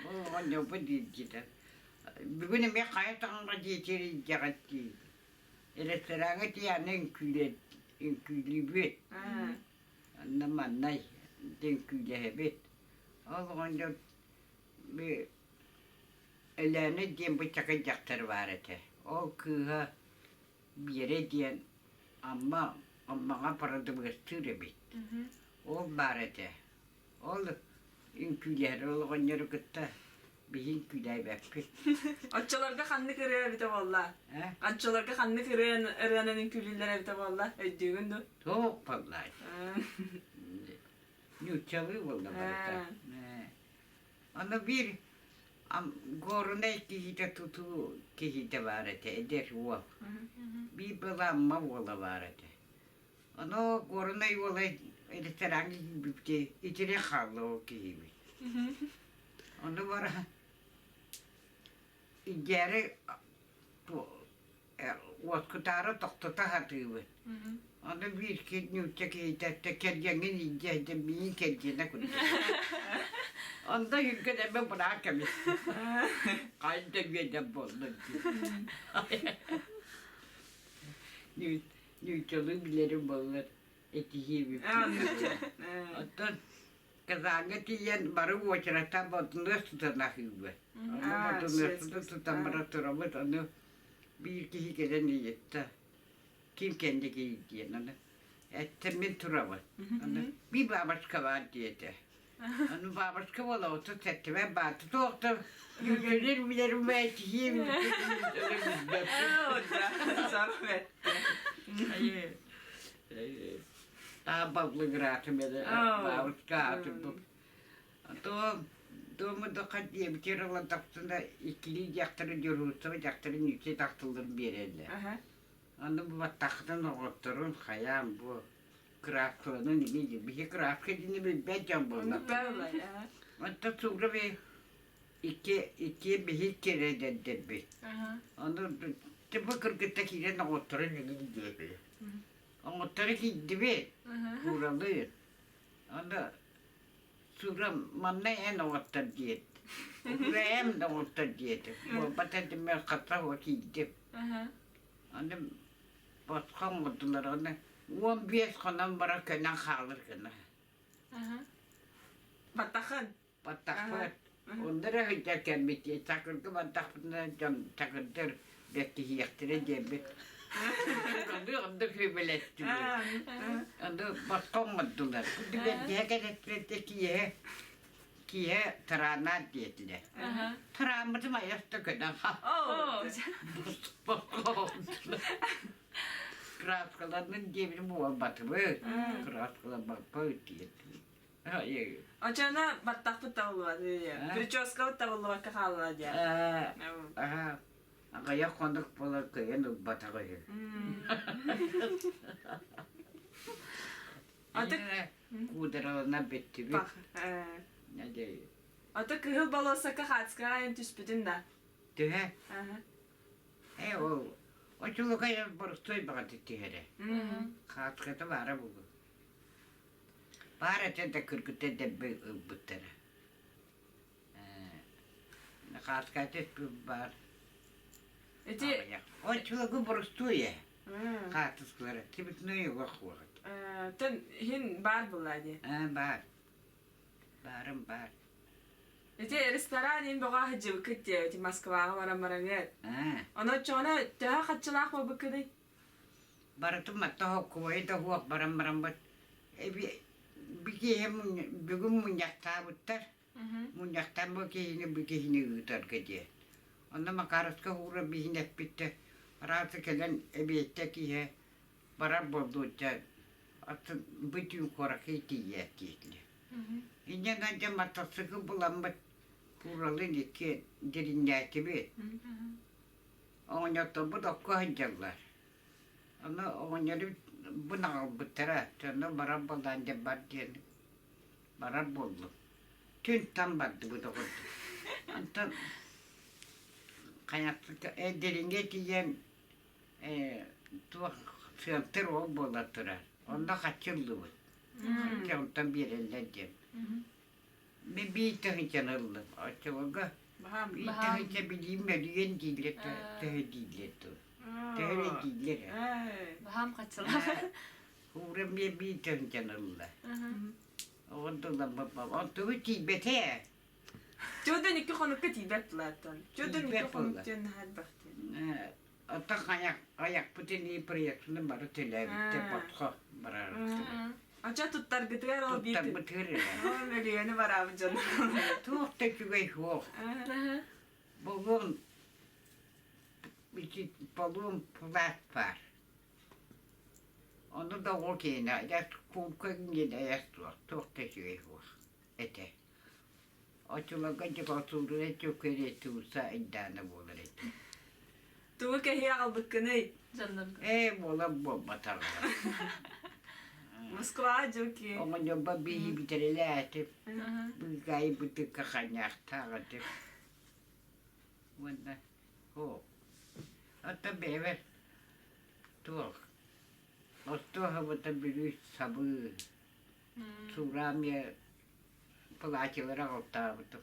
Оҕонньорбут илдьитэ. Бүгүн эмиэ хайа таҥара дьиэтигэр илдьэҕит дии. Рестораҥҥа тиийэн үҥкүүлүүбүт. Онно маннай үҥкүүлэһэбит. Ол оҕонньор Өлөөнө диэн быччакый дьахтар баар этэ. Ол кыыһа Биэрэ диэн Амма Аммаҕа продыбыастыыр эбит. Ол баар этэ. Ол үҥкүүлэһэр ол оҕонньору кытта биһи үҥкүүлээбэппит. Оччолорго ханнык ырыа эбитэ буолла? Оччолорго ханнык ырыанан үҥкүүлүүллэр эбитэ буолла? Өйдүүгүн дуу? Туох буоллаай? Нууччалыы буолла барыта. Аны биир. Горнай киһитэ тутуу киһитэ баар этэ, эдэр уол. Биир былаамма уола баар этэ. Ону Горнай уола рестораҥҥа киирбиппит итирэн хаалла ол киһибит. Ону бара Идээри уоскутаары тохтото сатыыбын. Ону биир нуучча киһитэ кэргэҥҥин илдьэ сылдьан миигин кэргэнэ курдук. Онно үргэн эмэ быраак эбит. Хайда үөдэн буолла дии. Нууччалыы билэрим буоллар этиһиэбиппин. Оттон Казаҥҥа тиийэн бары уочараттаан ботунуос тутан аһыыбыт. Ону ботунуоспутун тутан бара турабыт, ону биир киһи кэлэн ыйытта, ким кэнникий диэн, ону эттэ мин турабын. Ону би бабочка баар диэтэ. Ону бабочка буола 37 бааты туохта үтүлэр билэрим бээтиһиэм Таабаллыгыраатым эрэ баабыска аатырбыт. То дома да диэбитигэр ылан тахсына иккилии дьахтары дежурство дьахтарын үчү тахсылларын биэрэллэр. Аны бу баттахтан оҕотторун хайаан бу краскаланан ини биһи краска дини билбэт дьон буолла. Онтон суура би икки икки биһи кирэдэрдэрбит. Ону типа кыргытта киирэн оҕотторун игин диэби. Оҥотторо киирдибит, кууралыыр. Аны Сура манна эн оҕоттор диэт. Ура эм да оҕоттор диэтим. Буолбата этиммэр хата уо киирдим. Аны босхо оҥордулар аны 15 хонон баран көнөн хаалар гына. Баттахын. Баттахпыт. Онно эрэ сылдьар кэммит дии. Чакырга бардахпытына дьон чакырдар бэркиһиэхтэрэ диэммит. Ону онно сүбэлэстибит. Ону босхо оҥордулар. Бэрдиһэ кэлэттилэр киэһэ киэһэ тараанаар диэтилэр. Тарааммытым айах да көнөн босхо оҥордулар. Краскаланнын диэбитим буолбатыбыт. Краскаланбаппыт диэтилэр. Оччоно баттахпыт табыллыбат прическабыт табыллыбакка хаалла диэн. Аха. Аҕыйах хонук буолар кыайан ылбатах үһү. Куударалана бүттүбүт. Ото кыһыл болуоссакка хаацкаҕа айан түспүтүн да. Түһэ? Ээ ол очулукай боростуой баҕаты түһэрэ. Хаацката баара буолуо. Баар этэ да кыргыттар дэлби ылбыттара. Ээ, хааскаата түспүт баар. Ити Оччолорго боростуой ээ. Хаартыскалара цветной олох уоҕат. Тэн иһин баар буолла дии. Аа баар. Баарым баар. Ити ресторан иһин бөҕө сылдьыбыккыт дии, ити Москваҕа баран бараҥыт. Аа. Ону оччоҕуна төһө хаччылаах буолбуккутуй? Барытын матта хоккубайы да суох баран бараммыт киэһэ бүгүн мунньахтаабыттар. Мунньахтаан бу киһини бу киһини ыытарга диэн. Онно Макаровска уура биһин эппиттэ араас кэлэн эбиэттэ киэһэ барар буоллуучча атын бу түүн куоракка тиийээт диэтилэр. Инньэ гынан дьэ матасыкы буламмыт Куралын икки дириҥнээтибит. Оҕонньотторбут окко сылдьаллар. Ону оҕонньору бу аҕалбыттара, дьоно барар буоллаан дьэ бар диэн барар буоллум. Түн там бардыбыт оҕурдук. Онтон хайахпыт э дириҥҥэ тиийэн э туох сыантыр ол буола турар. Онно хаччы ыллыбыт. Хаччы онтон биэрэллэр диэн. Мин биир тыһыынчаны ыллым. Оччолорго биир тыһыынча билиим мөлүйүөн дииллэр төһө дииллэр дуо? Төһө эрэ дииллэр ээ. Баһаам хаччылаах. Уура эмиэ биир тыһыынчаны ылла. Онтуламмыт онтугу тиийбэтэ ээ. Чуодан икки хонукка тиийбэт булааттан. Чуодан икки хонук диэн наһаа элбэх диэн. Оттон айахпытын и проектыны бары төлөөбүттэр босхо барарыттар. Ача туттаргытыгар ол биир Туттарбытыгар эрэ. Мөлүйүөнү бараабыт дьон. Туох да үчүгэй суох. Болуон ити полуон плат баар. Ону да оҕо киэнэ куукка гиэнэ суох, туох да үчүгэй суох этэ. Оччолорго дьокуускайга чөкөрү айдаана буолар этэ. Тугу кэһии аҕалбыккыный? Дьоннорго. Ээ, буолар буолбатаҕа. Москва дьоки. Оҕонньорбор биһи бүтэрэлээтим. Быыкаайы бытыкка ханньаахтаах этим. Уонна оо, оттон бэйэбэр туох остуоһабыта Бүлүү сабыы Суураа эмиэ платьелары аҕалтаабытым.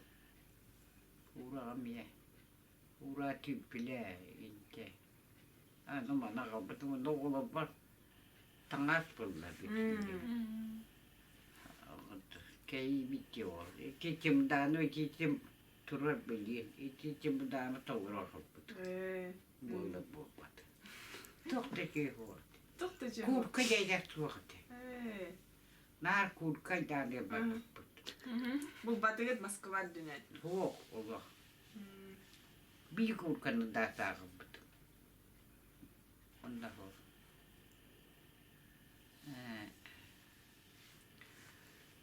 Уураҕа эмиэ уураа түүппүлэ интэ. Аны маны аҕалбытым уонна оҕолорбор таҥас булла бүтүннүү. Кэйиибит дии ол. Ити чымдааны ити турар билиэн ити чымдааны толору аҕалбыт. Буола буолбат. Туох да үчүгэй буолуо. Туох да үчүгэй. Куурка дьайдар суох этэ. Наар куурка айдааны барбыппыт. Булбатыгыт Москва үрдүнэн. Суох олох. Биир куурканы да сааҕырбытым. Онно ол.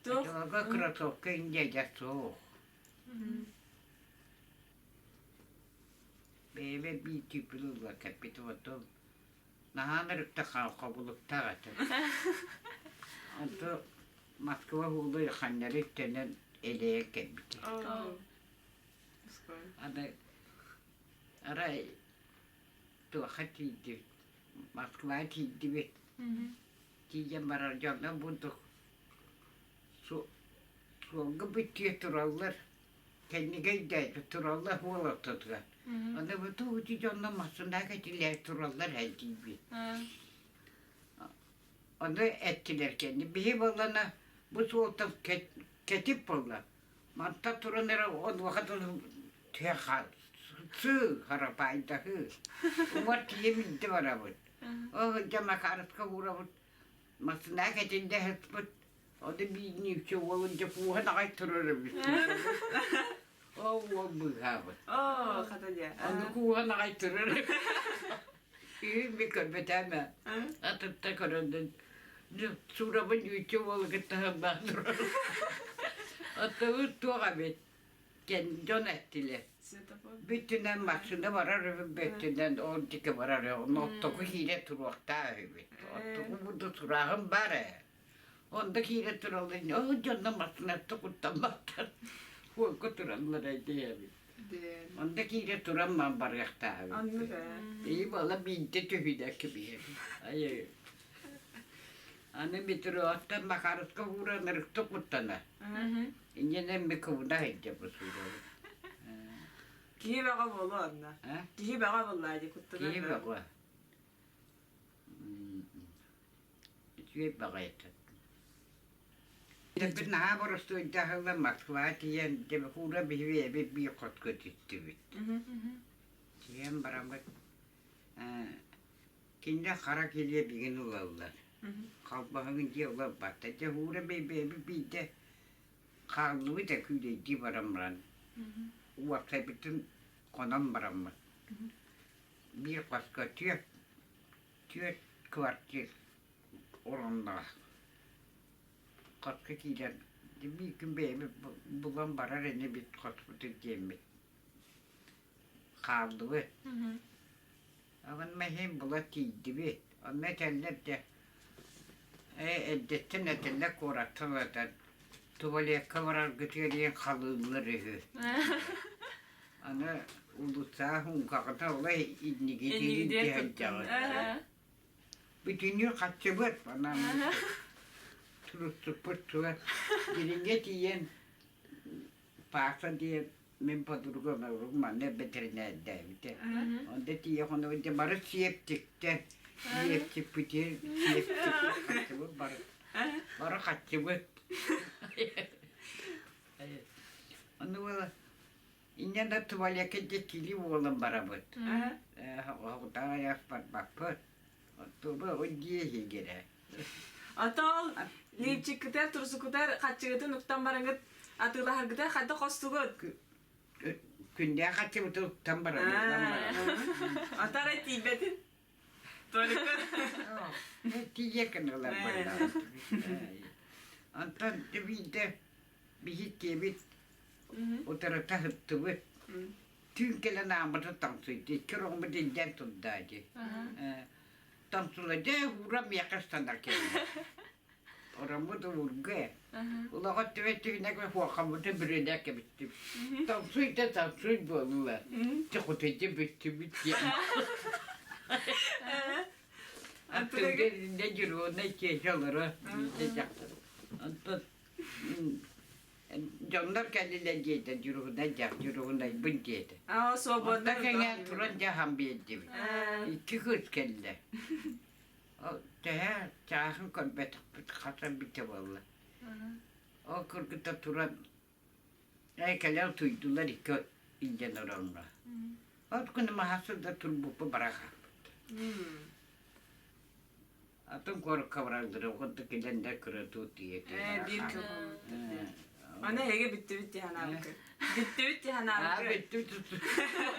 Туох? Очолорго кроссовка индиэдэ суох. Бэйэбэр биир түүппүн ылла кэппитим оттон наһаа ынырыкта хобулуктаах этэ. Онто Москва уулуй ханнары үктэнэн элэйэн кэлбитэ. Аны арай туохха тиийдибит Москваҕа тиийдибит. Тиийэн барар дьоно бурдук суолга бүттүө тураллар. Кэннигэ өйдөөтө тураллар уол ортотугар. Аны бу ити дьонно массыына кэтилэр тураллар эр диибин. Ону эттилэр кэнни биһи буоллана бу суолтан кэтип буолла. Манта туран эрэ онуоха дылы түһэ хаал сыы харапаайдаһыы. Уҥар тиийэ билдэ барабыт. Ол дьэ Макаровка уурабыт Массыына кэтиллэ сыппыт, ону биирнииччэ уолун дьэ кууһан аҕай турар эбит. Ол уол быыһаабыт. Оо, хата дьэ. Ону кууһан аҕай турар эбит. Үһүн би көрбөтөөмө. Атытта көрөндөн суурабын үүччэ уолу кытта сылбаан турар. Оттон туох эбит? Дьон эттилэр. Бүттүнэн массыына барар үһү, бүттүнэн ол диэки барар үһү. Онно оттоку киирэ туруохтаах үһүбүт. Оттоку буду сурааҕым баар ээ. Онно киирэ тураллар, ол дьонно массыынаттан куттамматтар. Уолга тураллар эдиэбит. Онно киирэ туран ман барыахтаах Оннук ээ. Ии буола биирдэ түһүнэ кэбиһэбит. Айыы. Аны метроттан Макаровка ууран ырыкты куттана. Инньэнэн микробуна сылдьабыт суурабыт. Киһи бөҕө буолуо онно. Киһи бөҕө буоллаа дии куттанар. Киһи бөҕө. Үчүгэй баҕайыта. Тэппит наһаа боростуойдаахылла Москва тиийэн Дебекура биһиги эбит биир хотко түстүбүт. Тиийэн бараммыт Кинилэр хара килиэп игин ылаллар. Халбаһыгын дьиэ ыларбаттар. Дьэ уура бэйбэйэбит биирдэ хааллыбыт да күүлэйдии баран баран уопсайбытын хонон бараммыт. Биир хоско түөрт түөрт квартир оронноох. Хоско киирэн биир күн бэйэбит булан барар инибит хоспутун диэммит хааллыбыт. Онно иһин була тиийдибит. Онно этэллэр дьэ, ээ эрдэттэн этэллэр куораттан ылатан туалекка бараргытыгар диэн халыыллар үһү. Аны улуссаа һууҥкаҕыта олай иннигитин дьаһайдаҕыт. Бүтүннүү хаччыбыт анан туруттуппут тула дириҥҥэ тиийэн Пааса диэн мин подругам урут манна бэтэринээрдээбитэ. Онно тиийэ хонобут дьэ бары сиэптиктэр, сиэптикпитин сиэптик хаччыбыт бары бары хаччыбыт. Ону буола инньэ да туалекка дьэ кили буолан барабыт. Оҕутаайах барбаппыт. Оттуба ол дьиэ иһигэр Отол лиипчиккитэр, турсукутар хаччыгытын уктан бараҥыт атыылаһаргытар хайдах хостугут? Күндээх хаччыбытын уктан баран Атара тиийбэтин. Только. Тиийэ кынылар барда. Онтон биирдэ биһи тиэбит. Утарыта сыттыбыт. Түүн кэлэн ааммытын таҥсыйда. Икки ороҥмут илдьэн турда дии. Таҥсыла дьэ уура миэхэ ыстанар кэллэ. Ороммут уурга. Улахан түбэт түгүнэ хуохаммытын бүрүнэ кэбиттим. Таҥсый да таҥсый буолла. Чохутуйда бүттүбүт диэн. Аттыгар иннэ дьуруона чиэчэ олоро биирдэ дьахтар. Онтон дьоннор кэллилэр диэтэ дьуруһунай дьах дьуруһунайбын диэтэ. Аа, свободно Онто кэҥээн туран дьаһан биэрдибит. Икки кыыс кэллэ. Төһө чааһын көрбөтөхпүт хасан бүтэ буолла. Ол кыргыттар туран ээ кэлэн утуйдулар икки илдьэн оронно. Ол күн маһасы да турбуппу бара хаалбыт. Атын куоракка бараллара курдук кэлэн да кыратуу тиийэ Ээ, биир күн хоммуттар. Аны эһиги бүттүбүт дии санаабыккыт. Бүттүбүт дии Аа, санаабыккыт. бүттүбүт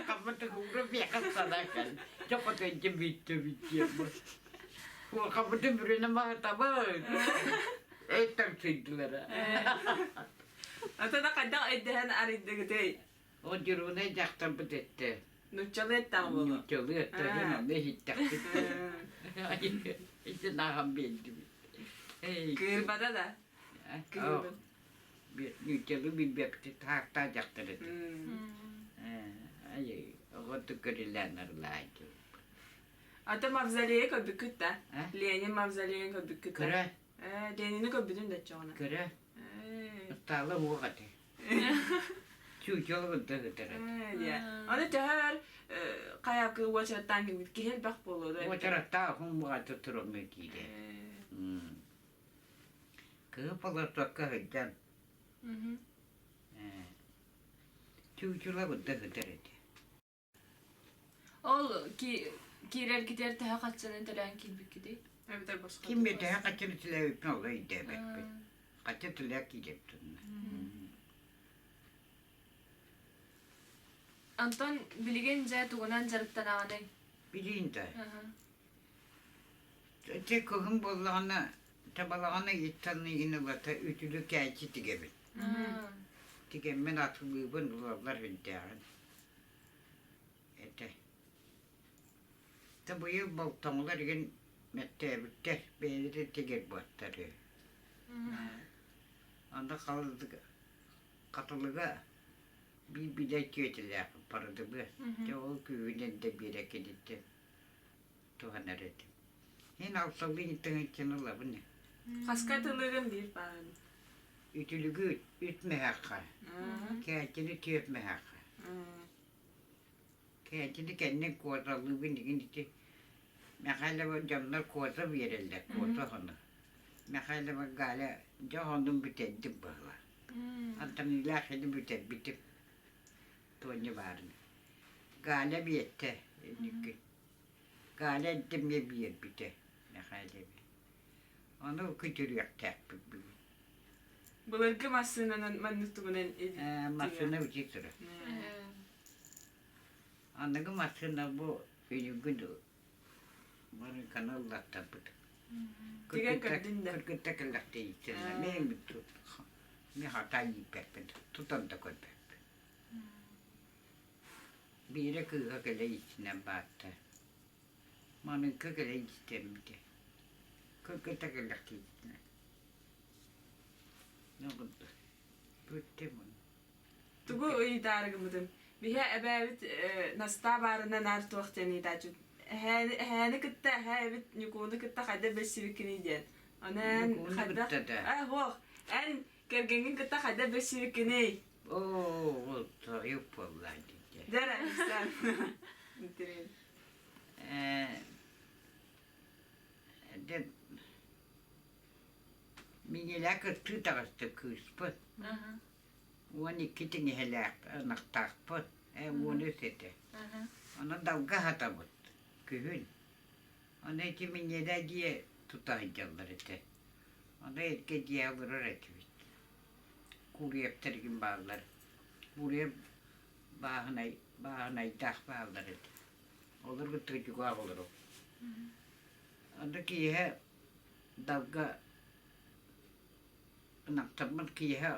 Хаппыты куура биэхэ санаакан. Чопотойдьа бүттүбүт диэн. Хаппыты бүрүнэ маһытабыт. Эттэн сыйдылара. Ата да хайдах өйдөһөн арыйдыгытый? О дьуруунай дьахтарбыт этте. Нуччалыы эттэҕэ буолуо. Нууччалыы этте, онно иһиттэхпит. Ити нааһан биэрдибит. Кыырбата да. Кыырбат. Нууччалыы билбэппит таахтаа дьахтар этэ. Ай, оҕоту көрүлээн арылаайдым. Ата мавзолейы көрбүккүт да? Ленин мавзолейын көрбүккүт да? Көрө. Ленини көрбүтүн да оччоҕуна. Көрө. Ыстаала уох этэ. Чуучала кытта сытар этэ. Аны төһө өр хайакы уочараттаан кэлбит киһи элбэх буолуо да? Уочараттаах хуммуҕата тураммын киирэ. Кыһы полосуокка сылдьан чуучула кытта сытар этэ. Ол киирэргитигэр төһө хаччаны төлөөн киирбиккитий? Эбэтэр босхо. Ким төһө хаччаны төлөөбүппүн ол өйдөөбөппүн. Хачча төлөө киирэптин. Антон билигин дьэ тугунан дьарыктанаҕыный? Билигин да. Ити кыһын буоллаҕына табалаҕына иттан игин ылата үтүлү кээчи тигэбин. Тигэммин атылыыбын ылаллар үрдээҕин. Этэ. Та быйыл болтоҥолор игин мэттээбиттэр, бэйэлэрэ тигэр буоттар үһү. Анда хатылыга биир билэр түөтэлээх парадыбы. Дьэ ол күүһүнэн да биэрэ киниттэн туһанар этим. Эн алталыы тыһыынчаны ылабын. Хаска тылыгын биир баарын. Үтүлүгү үт мөһөххө, кээтини түөт мөһөххө. Кээтини кэннин куоталыыбын игин ити Михайлова дьоннор куота биэрэллэр, куота хоно. Михайлова Галя дьэ оннун бүтэрдим быһыла. Антонилаах ини бүтэрбитим. Туонньа баарын. Галя биэттэ инники. Галя эрдэ биэрбитэ Михайлове. Ону күтүрүөхтээхпит бүгүн. Былыргы массыынанан маннык тугунан Массыына үчүгэй турар. Аныгы массыына бу күнүгүн барыканы ыллаттарбыт. Тигэн көрдүн да. Кыргытта кэллэхтиийиттэнэ мен мен хата ииппэппин тутан да көрбөппүн. Биирэ кыыһа кэлэ иччинэн баатта. Маныкка кэлэн истэммитэ. Кыргыта кэллэхтиийиттэнэ. Тугу ыйытаары гыммытым. Биһи эбээбит Настаа баарына наар туох диэн ыйытааччы. Эһээни кытта эһээ эбит Ньукууну кытта хайдах билсибиккиний диэн. Ону эн хайдах Э, суох. Эн кэргэҥҥин кытта хайдах билсибиккиний? Оо, тойук буолла дии. Дьэ, истэн. Э, дэ Минэлээх ытыы таҕыста кыыспыт. 12 тиҥэһэлээх ынахтаахпыт, 13 этэ. Ону далга аһатабыт күһүн. Ону ити минньэлэ дьиэ тута сылдьаллар этэ. Ону эргэ дьиэ олорор этибит. Куруйаптаргын бааллар. Куруйап бааһынай бааһынайдаах бааллар этэ. Олор кытта дьукаах олоробут. Аны киэһэ далга ынахтарбын киэһэ.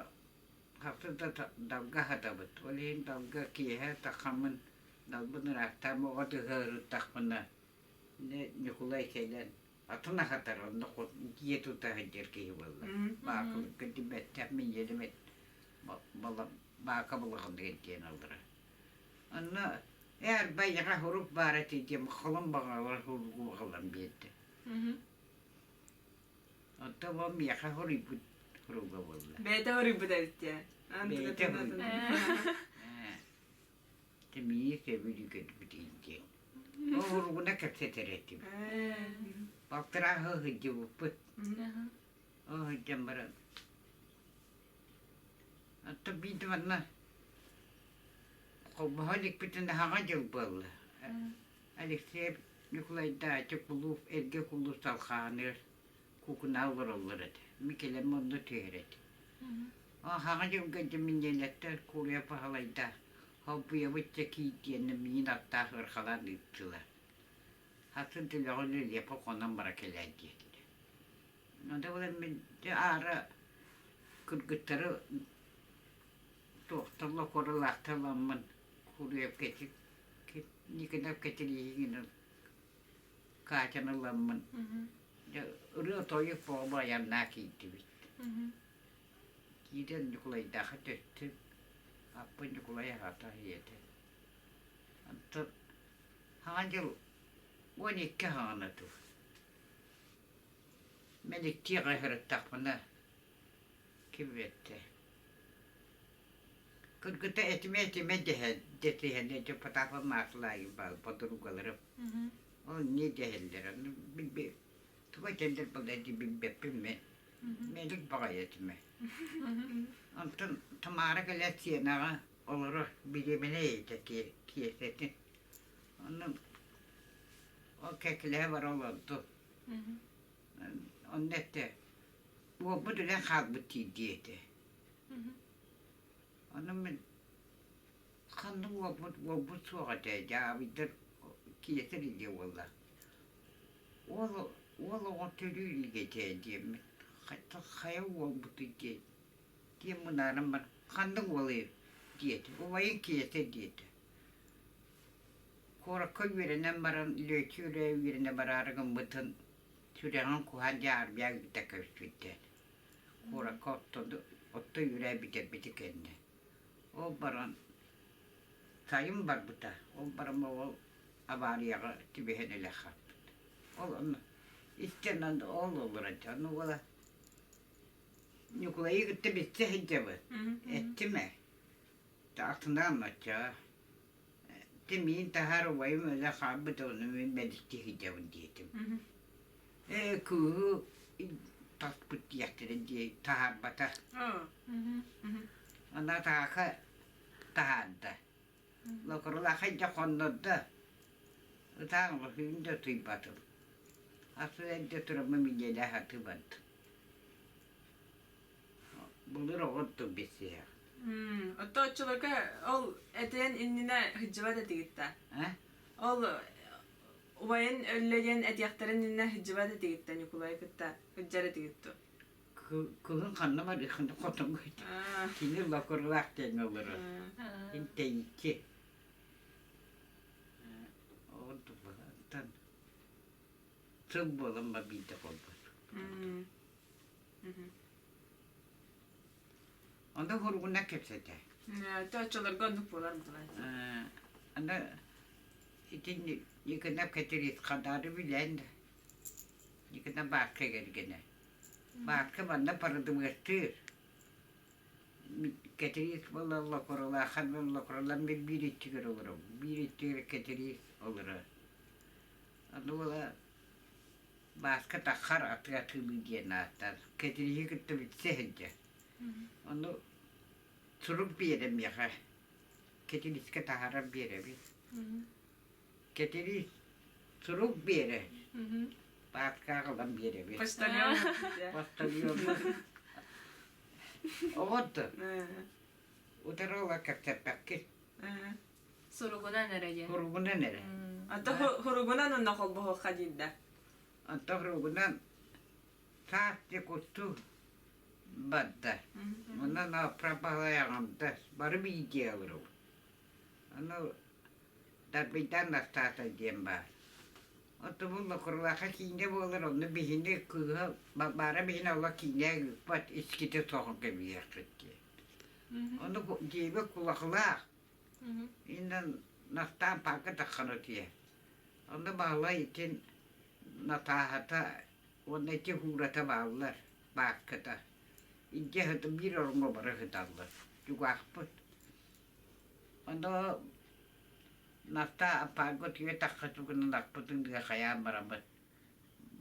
Хахсы да далга аһатабыт. Ол иһин далга киэһэ таххаммын далбын ыраахтаан оҕо тыһыарыттахпына Ньукулай кэлэн атын аһатар онно дьиэ тута сылдьар киһи буолла. Баакылыкка дибэттээх минньэлим баака булаҕын диэн олоро. Онно ээ арбайаҕа хурук баара этэ диэн холон баҕалар хуругу аҕалан биэрдэ. Оттон ол миэхэ хоруйбут хоруйга буолла. Бэйэтэ хоруйбут эбит дии. Бэйэтэ хоруйбут. Тимии сөбүлүү көрбүт диэн. Ол хоругуна кэпсэтэр этим. Балтарааһы сылдьыбыппыт. Ол сылдьан баран Оттон биирдэ манна холбоһо иликпитинэ саҥа дьыл буолла. Алексей Ньукулайдаачы кулууп эргэ кулууп салхааныыр куукуна олороллор этэ. Мин кэлэн онно түһэр этим. Хаҥа дьылга дьэ минньэлэттэр куруйа Баһылайдаах холбуйабыт дьэ киирдиэннэ миин аттаах ыархалаан ыыттылар. Атын төлөҕүн Лепа хонон бара кэлээр диэтилэр. Ону булан мин дьэ аара кыргыттары туохтан локуоралаахтар ыламмын куруйап Никонов Кэтирииһигин Катяны ыламмын дьэ ырыа-тойук бөҕө айаннаа киирдибит. Киирэн Ньукулайдаахха түстүм. Аппын Ньукулай аҕата ийэтэ. Онтон хаҥа дьыл 12 хаҥана дуу. Мин иккиэҕэ сырыттахпына ким эттэ Кыргыта этимэ-этимэ дэһэн дэтиһэн дьэ Потапов Маасылаайы подругаларым ол эмиэ дэһэллэр ону билбэт тугу этэллэр буолла дии билбэппин мин мэлик баҕайы этимэ онтон Тамара кэлээт сиэнэҕэ олорор бириэмэнэй этэ киэсэтин онно ол кэккэлэһэ бара олордум онно эттэ уолбут өлөн хаалбыт дии диэтэ Ону мин ханнык уолбут уолбут суох этэ, дьаабыйдар киэсэр илиэ буолла. Уол уол оҕо төрүү илик этэ диэммит хайдах хайа уолбутуй диэн диэн мунааран баран ханнык уолуй диэтэ, убайын киэсэ диэтэ. Куоракка үөрэнэн баран лүөччү үлэ үөрэнэ бараары гыммытын сүрэҕин куһаан дьэ армия ыыта кэбиспиттэр. Куоракка отто үөрээ бүтэрбитэ кэннэ. Ол баран сайын барбыта. Ол баран ол аварияҕа түбэһэн өлө хаалбыт. Ол онно истэн ол олорон ону уола Ньукулайы кытта билсэ сылдьабыт. Эттим ээ. Атынаан оччоҕо Ити миин таһаар убайым өлө хаалбыт ону мин мэлдьи сылдьабын диэтим. Ээ кыыһы таспыт диэхтэрин дии таһаарбата. Ана тааха таһаарда. Локурулаахай дьэ хоннордо. Ытаан түүн да утуйбатым. Атын эрдэ тураммын минньэлээх атыы бардым. Былыр оҕо ордук билсиһэр. Оттон оччолорго ол этиэн иннинэ сылдьыбат этигит да? Ол убайын өллө диэн этиэхтэрин иннинэ сылдьыбат этигит да Ньукулайы кытта сылдьар этигит дуо? Кыһын ханна барыаххын хотоҥҥо кини локурлаах диэн олорор. Интэйиччи. Онтон сыл буолан ба биирдэ холбот. Онно хуругуна кэпсэтэ. То оччолорго оннук буолар буолар. Аны ити Никонов Кэтириис Хадаары билэн Никонов Баарка кэргэнэ. Баарка манна парадыбыастыыр. Кэтириис буолла Локуралаахан Локуралан биир иччигэр олоробун. Биир иччигэр Кэтириис олорор. Аны уола Бааска таххар атыы атыылыы диэн ааттаан Кэтирииһи кытта билсэ сылдьар. Ону сурук биэрэн миэхэ Кэтириискэ таһааран биэрэбин. Кэтириис сурук биэрэр. Бааска аҕалан биэрэбин. Почтальон. Почтальон. Оҕо утары ыла кэпсэппэккин. Суругунан эрэ диэн. Суругунан эрэ. Ата хуругунан онно холбоһуохха диир да. Ата хуругунан саас дьэ куттуу. Барда. Онон пропалайаҕамда бары бииргэ олоробут. Ону Дарбыйдаан Настаата диэн баар. Оттон Локурлаха киинэ буолар, онно биһини кыыһа баара биһини олох киинэ ыыппат, искитэ соҕон кэбиһиэххит диэн. Ону дьиэбэ кулахылаах. Иннан Настаан паарка таххан утуйар. Онно Баһылай итин Натааһата уонна ити Һуурата бааллар, баакката. Илдьэ сытан биир ороҥҥо бара сыталлар. Дьугаахпыт. Ону Настаа аппаарга утуйа тахха тугунан аппытын ыа хайаан барабыт.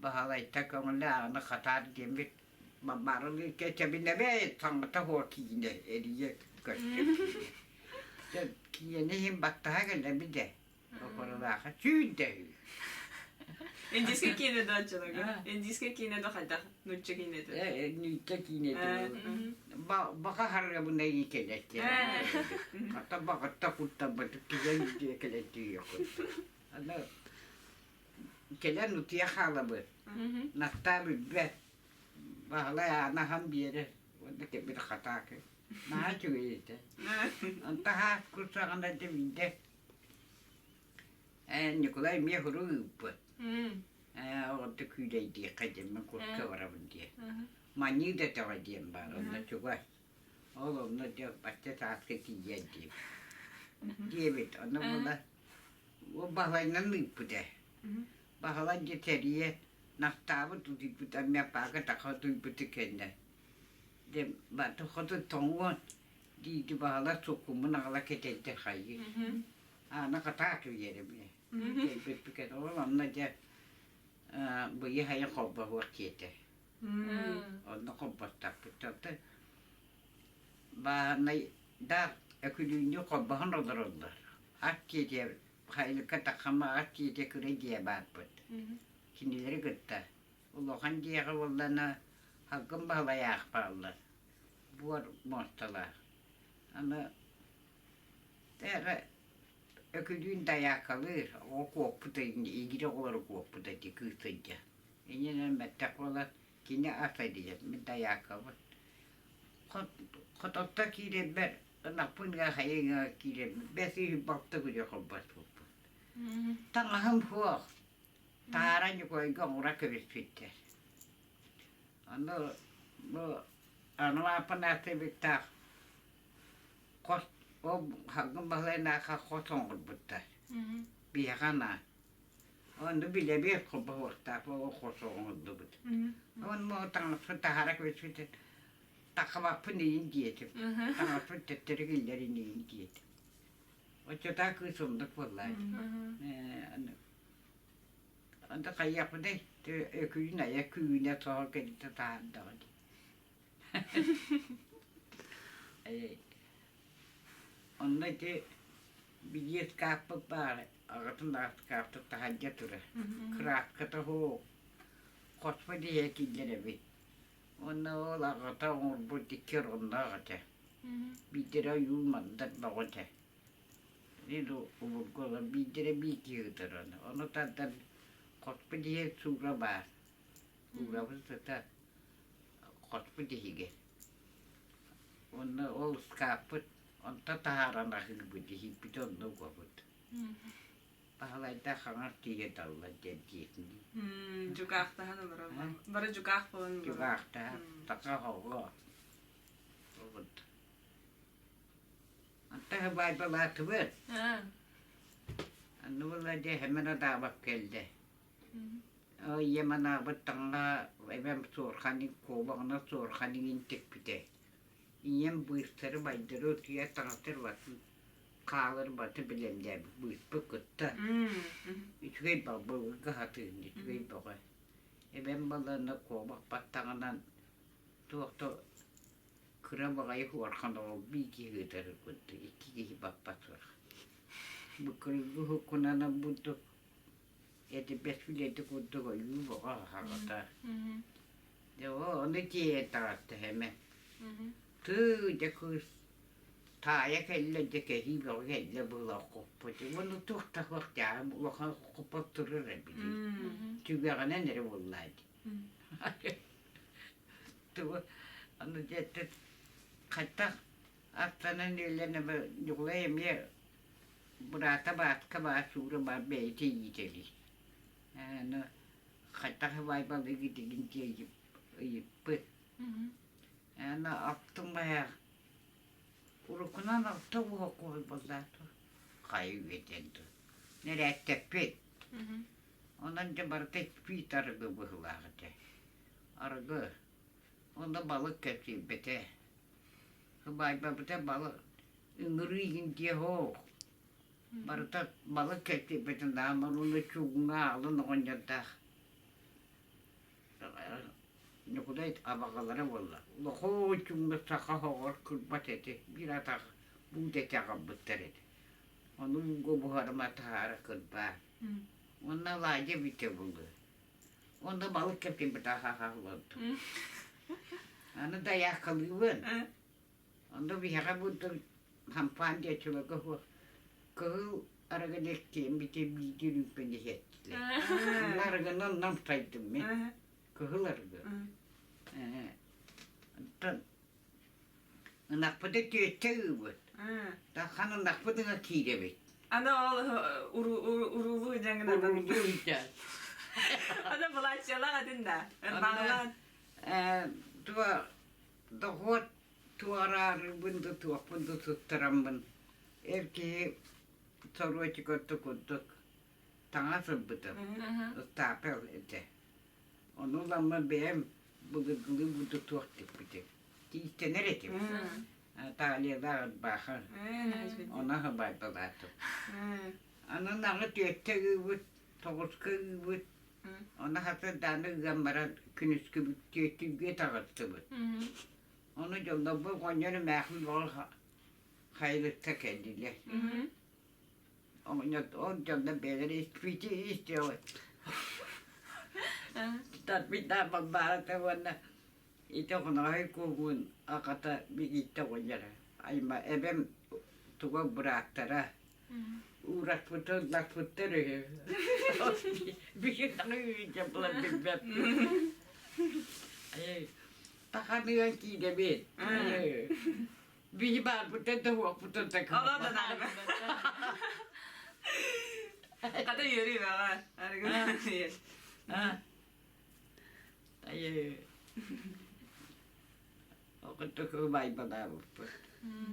Баһылайта көҥүлэ ааны хатаар диэммит барылыы кэчэбинэбэ саҥата суох киинэ эрийэ көрсүм. Дьэ киинэни иһин баттаһа кэлэбит ээ. Окоролааха сүүрдэ үһү. Индийскэй киинэ да оччолорго. Индийскэй киинэ да хайдах нуучча киинэтэ. Э, нуучча киинэтэ Баха харабына кэлэттэ. Хата баҕатта куттаммыт кэлэн дьиэ кэлэн тиийиэххит. Аны кэлэн утуйа хаалабыт. Настаа билбэт. Баһылай аана аһан биэрэр. Уонна кэбир хатаакы. Наһаа үчүгэй этэ. Онто хаас курсаҕына дьэ биирдэ Ээ, Ньукулай эмиэ сурук ыыппыт. Ээ, оҕото күүлэйдиэххэ диэн, мин курска барабын диэн. Манньыы да өтөҕө диэн баар, онно чугас. Ол онно дьэ бачча сааска тиийэр диэбит. Диэбит, онно буола ол Баһылайынан ыыппыт ээ. Баһылай дьэ тэрийэн, настаабыт утуйбут эмиэ паака таха утуйбуту кэннэ. Дьэ баты хоту тоҥуон диidi Баһылай суккуммун аҕала кэтэрдэ хайыы. Аана хатаа түүйэрим кэлбиппикэн ол онно дьэ быйы хайа холбоһуох диэтэ. Онно холбостоппут. Оттон бааһынайдаах Өкүлүүннүү холбоһон олороллор. Ат дьиэтэ Хайылыкка таххама ат дьиэтэ кыра дьиэ баарбыт. Кинилэри кытта улахан дьиэҕэ буоллана Халгын Баһылай аах бааллар. Буор муосталаах. Аны Эрэ Өкүлүүн дайаакалыыр, оҕо куоппута игирэ оҕолоро куоппута ити кыыс сылдьа. Иннинэн мэттэк буолан кини ас эрийэр, мин дайаакабын. Хототто киирэрбэр ынахпын ыа хайа ыа киирэрбэр бэс үһү балта күрүө холбоспуппут. Таҥаһым суох, таара Ньукуойга оҥоро кэбиспиттэр. Ону бу анал ааппын Хос ол Халгын Баһылайнаахха хос оҥорбуттар. Биһиэхэ анаан. Ону билэбиэт холбоһуохтаах ол хос оҥордубут. Онно таҥаспын таһаара кэбиспитин тахабаппын иин диэтим. Таҥаспын төттөрү киллэрин иин диэтим. Оччотоо кыыс оннук буоллаа дии. Онто хайыахпыный өкүүн айа күүнэ соһо кэлитэ таһаардаҕа дии. Онно ити билиэт кааппыт баар, аҕатын кааппыт таһырдьа турар. Кырааската суох, хоспо диэки киллэрэбит. Уонна ол аҕата оҥорбут икки оронноох этэ. Биирдэрэ ойуу мандар бөҕө этэ. Обургу олор биирдэрэ биир киһи ыытар ону. Ону тардан хоспо диэки суура баар. Уурабыт сыта хоспут иһигэр. Уонна ол ыскааппыт онто таһааран аһыырбыт иһииппит онно угабыт. Баһылайдаах хаҥас тиийэ талла диэн диэтин. Дьукаахтаһан олороллор. Бары дьукаах буолан олороллор. Дьукаахтаһан, така оҕо. Вот. Антах баайбалаатыбыт. Анны буолла дьэ хэмэн адаабап кэллэ. Ийэм анаабыт таҥаһа эбэм суорҕанын куобаҕынан суорҕанын тикпитэ. Ийэм быыстары байдары утуйар таҥастар батын хаалар баты бэлэмнээбит быыспыт кытта. Үчүгэй былыргы хатыын үчүгэй бөҕө. Эбэм балыана куобах баттаҕынан туох да кыра баҕайы суорҕан оҕо биир киһи ыытар курдук икки киһи баппат суорҕан. Бу кыргы һуккунан бурдук Эти бэс билиэти курдук ойуу бөҕө аһаҕата. Дьэ ол ону тиэйэн таҕыста эмэ. Тыы дьэ кыыс таайа кэллэ дьэ кэһии бөҕө кэллэ буола хоппут. Уонна туох да суох дьааһым улахан хоппот турар эбит. Түгэҕинэн эрэ буоллаа дии. Тугу Аны дьэ хайдах аттанан иһэллэрин Ньукулай эмиэ быраата Бааска баар Суура баар бэйэтэ иитэлиир. Аны хайдах убайбалыыгытыгын диэн ыйыппыт. Аны алтын байаах уруккунан алта уһук буоллаату хайы үйэтэн дуу нэрээттэппит. Онон дьэ барыта испиит арыгы быһыылаах этэ. Арыгы Онно балык кэпсиирбэтэ. Сыбаайбабыта балык ыҥырыы игин диэ суох. Барыта балык кэпсиирбэтин даҕаны уонна чугуҥҥа аҕалан оҕонньордоох Ньукулай абаҕалара буолла. Улахан чуҥҥа саха оһоҕор кырбат этэ, биир атах буут этэ аҕалбыттар этэ. Ону ууга буһарыма таһаара кырбаан. Уонна алаадьы эбитэ буолуо. Онно балык кэпсиирбит аһаһалларбыт. Аны дайаакалыыбын. Онно биһиэхэ бурдук хампаан диэччилэргэ суох кыһыл арыгыны иккиэн бити биирдии үрүүмпэни иһэттилэр. Онно арыгыны онно амсайдым мин. Кыһыл арыгы. Оттон Ынахпыты түөттэ ыыбыт. Тахан ынахпыт ыҥа киирэбит. Аны ол уруулуу дьаҥын Уруулуу дьаҥ. Аны былааччалаах этин да. Ырбаҕалаан. Туа дохуот туораарыбын да туохпун да туттараммын эр киһи сорочик отто курдук таҥас ылбытым. Ыстаапел этэ. Ону ыламмын бэйэм былыргылыы буду туох тикпитим. Тиистэнэр этим. Талиялаах ырбаахы. Ону сыбайбалаатым. Аны наҕы түөттэ ыыбыт, тоҕуска ыыбыт. Ону хата дааны ыан баран күнүскүбүт түөттүүргэ таҕыстыбыт. Ону дьоннорбут оҕонньор эмээхин бөҕө хайылыкта кэллилэр. Ол дьонно бэйэлэрэ испити истиэҕи. Тарбыйдаах балбаарата уонна ити Хонооһой куобуун аҕата Микиитэ оҕонньоро айма эбэм туга бырааттара уураппытын лаппыттар үһү. Биһи таҥы үүнчэ булан билбэппит. Таханыган киирэбит. Биһи баарбытын да уохпутун да Олоо да наада. Хата үөрүү баҕа. Арыгы. Айы. Оҕотук убайбалаабыппыт.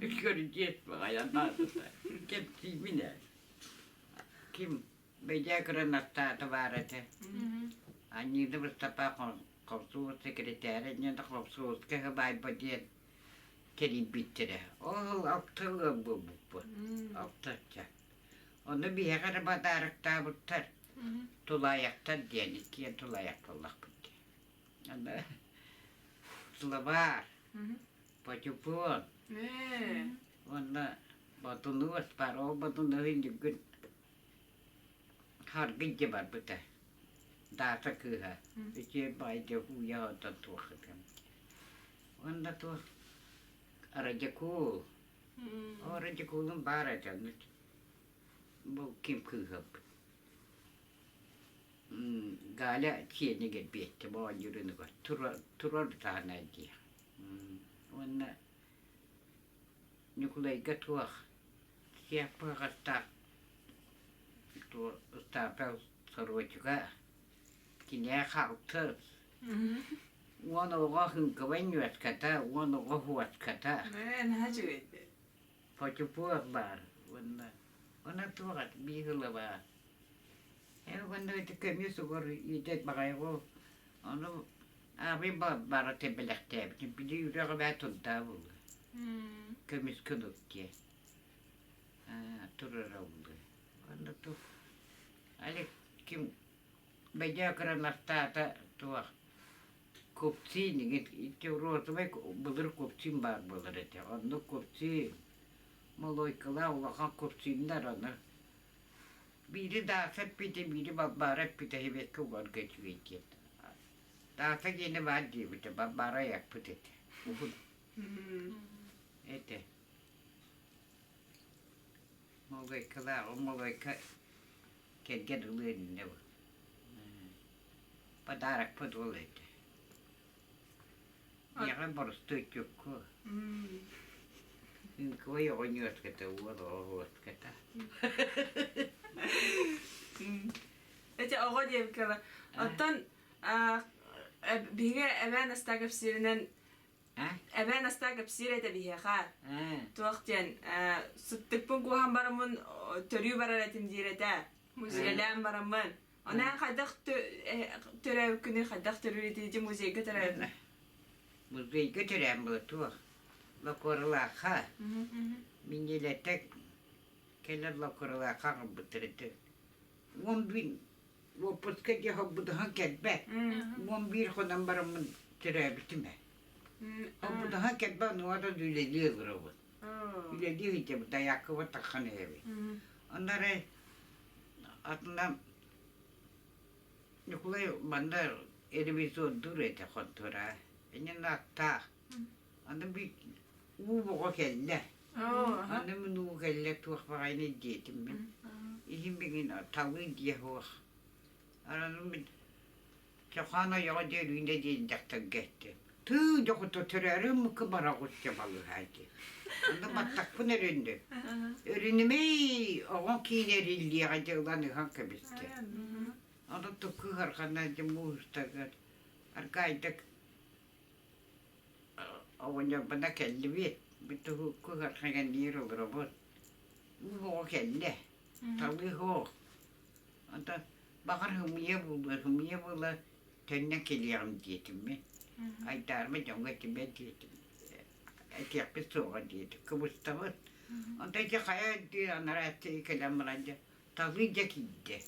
Көрдиэт баҕайа баатыта. Кэпсиибин ээ. Ким бэдьээ кыранаттаата баар этэ. Анньыыны Мустапа хомсуол секретарь инньэ хомсуолска хыбаайба диэн тэрийбиттэрэ. Ол алта ыал буолбуппут. Алтачча. Ону биһиэхэ эрэ бадаарыктаабыттар. Тулаайахтар диэн, иккиэн тулаайах буоллахпыт дии. Аны сылабаар, потепон уонна ботунуос баар. Ол ботунуоһу иннигин харгы дьэ барбыта. Даата кыыһа. Үчүгэй баҕайы ууйа онтон туох Уонна туох Радикул. О, Радикулум баар этэ. Бу ким кыыһаппыт? Галя сиэнигэр биэттэ оонньуурунугар турар турар таһынан дии. Уонна Ньукулайга туох сиэх быһаҕастаах туох ыстаапал сорочуга кинээ халтыс Уон оҕо хыҥкыбай ньүөскэтэ, уон оҕо хуоската. Ээ, наһаа үчүгэйдик. Почупуох баар уонна уонна туох ат биир ыла баар. Ээ уонна ити көмүс угар иитэр баҕайы ону аабый бара тэбэлэхтээбитим били үрэҕи бээ турдаа буолуо. Көмүс кылык диye турара буолуо. Уонна туох Олег ким Бэдьээ кыранартаата туох купцин ити розовай былыр купцин баар буолар этэ. Оннук купцин молойкалаах улахан купциннар аны биири Дааса эппитэ, биири Балбаара эппитэ эбиэккэ угарга үчүгэй диэн. Дааса диэни баар диэбитэ, Балбаара айаппыт этэ. Уһун этэ. Молойкалаах, ол молойка кэргэн ылыан иннэ бу. Подарокпыт ол этэ. Ийэҕэ боростуой чукку. Үҥкүбэй оҕонньуоската уол оҕуоската. Эти оҕо диэбиккэ Оттон биһиги эбээ Настаа кэпсииринэн эбээ Настаа кэпсиир этэ биһиэхэ. Туох диэн сыттыкпын кууһан бараммын төрүү барар этим диир этэ. Музейлээн бараммын. Онон хайдах төрөөбүккүнүй, хайдах төрүүр ити музейга төрөөбүт? Музейга төрөөн була туох. Локуоралаахха. Минньилэтэ кэлэр Локуоралаахха аҕалбыттар этэ. 11 уоппуска дьэ хоббутаһан кэлбэт. 11 хонон бараммын төрөөбүтүм ээ. Хоббутаһан кэлбэт онуоха да үлэлии олоробут. Үлэлии сылдьабыт, дайааккабыт таххан иһэбит. Онно эрэ Атына Ньукулай манна ревизордуур этэ хонтуора. Иннин аттаах. Аны би уу боҕо кэллэ. Аны мин уу кэллэ туох баҕайыны диэтим мин. Иһин бигин талыы диэ суох. Аны мин Чохоон ойоҕо диэн үүнэ диэн дьахтарга эттим. Тыы дьоҕута төрөөрү мыкы бараҕычча балыһаа дии. Аны баттахпын өрүннүм. Өрүнүмэй оҕо киинэ эриллиэҕэ дьэ ылан ыһан кэбистэ. Аны тукку ыһарҕана дьэ муустагар аргаайдык оҕонньорбуна кэллибит. Бүтүһүккү ыһарҕаҥа олоробут. Уу оҕо кэллэ. Талыы суох. Онтон баҕар ымыйа буолуо, ымыйа буола төннөн кэлиэҕим диэтим мин. Айдаарма дьоҥҥо этимэ диэтим. Этиэхпит суоҕа диэтим. Кыбыстабыт. Онтон ити хайа дии анарааччы кэлэн баран дьэ талыы дьэ киирдэ.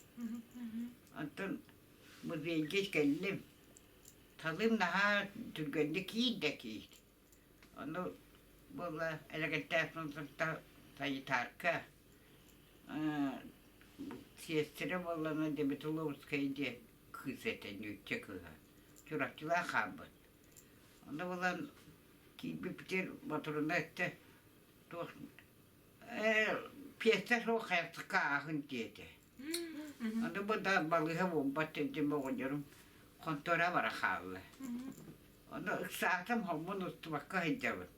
Онтон музейга кэллим. Талыым наһаа түргэнник киирдэ киир. Ону буолла элэгэттээх санитарка сиэстэрэ буоллаҕына Деметуловская диэн кыыс этэ, нуучча кыыһа. Чурапчылаах хаалбыт. Ону булан киирбиппитигэр ботуруна эттэ туох ээ пьеса суох хайахсыкка ааһын диэтэ. Ону бу да балыыһа буолбат диэн оҕонньорум хонтуора бара хаалла. Ону ыксаатым хоммун устубакка сылдьабын.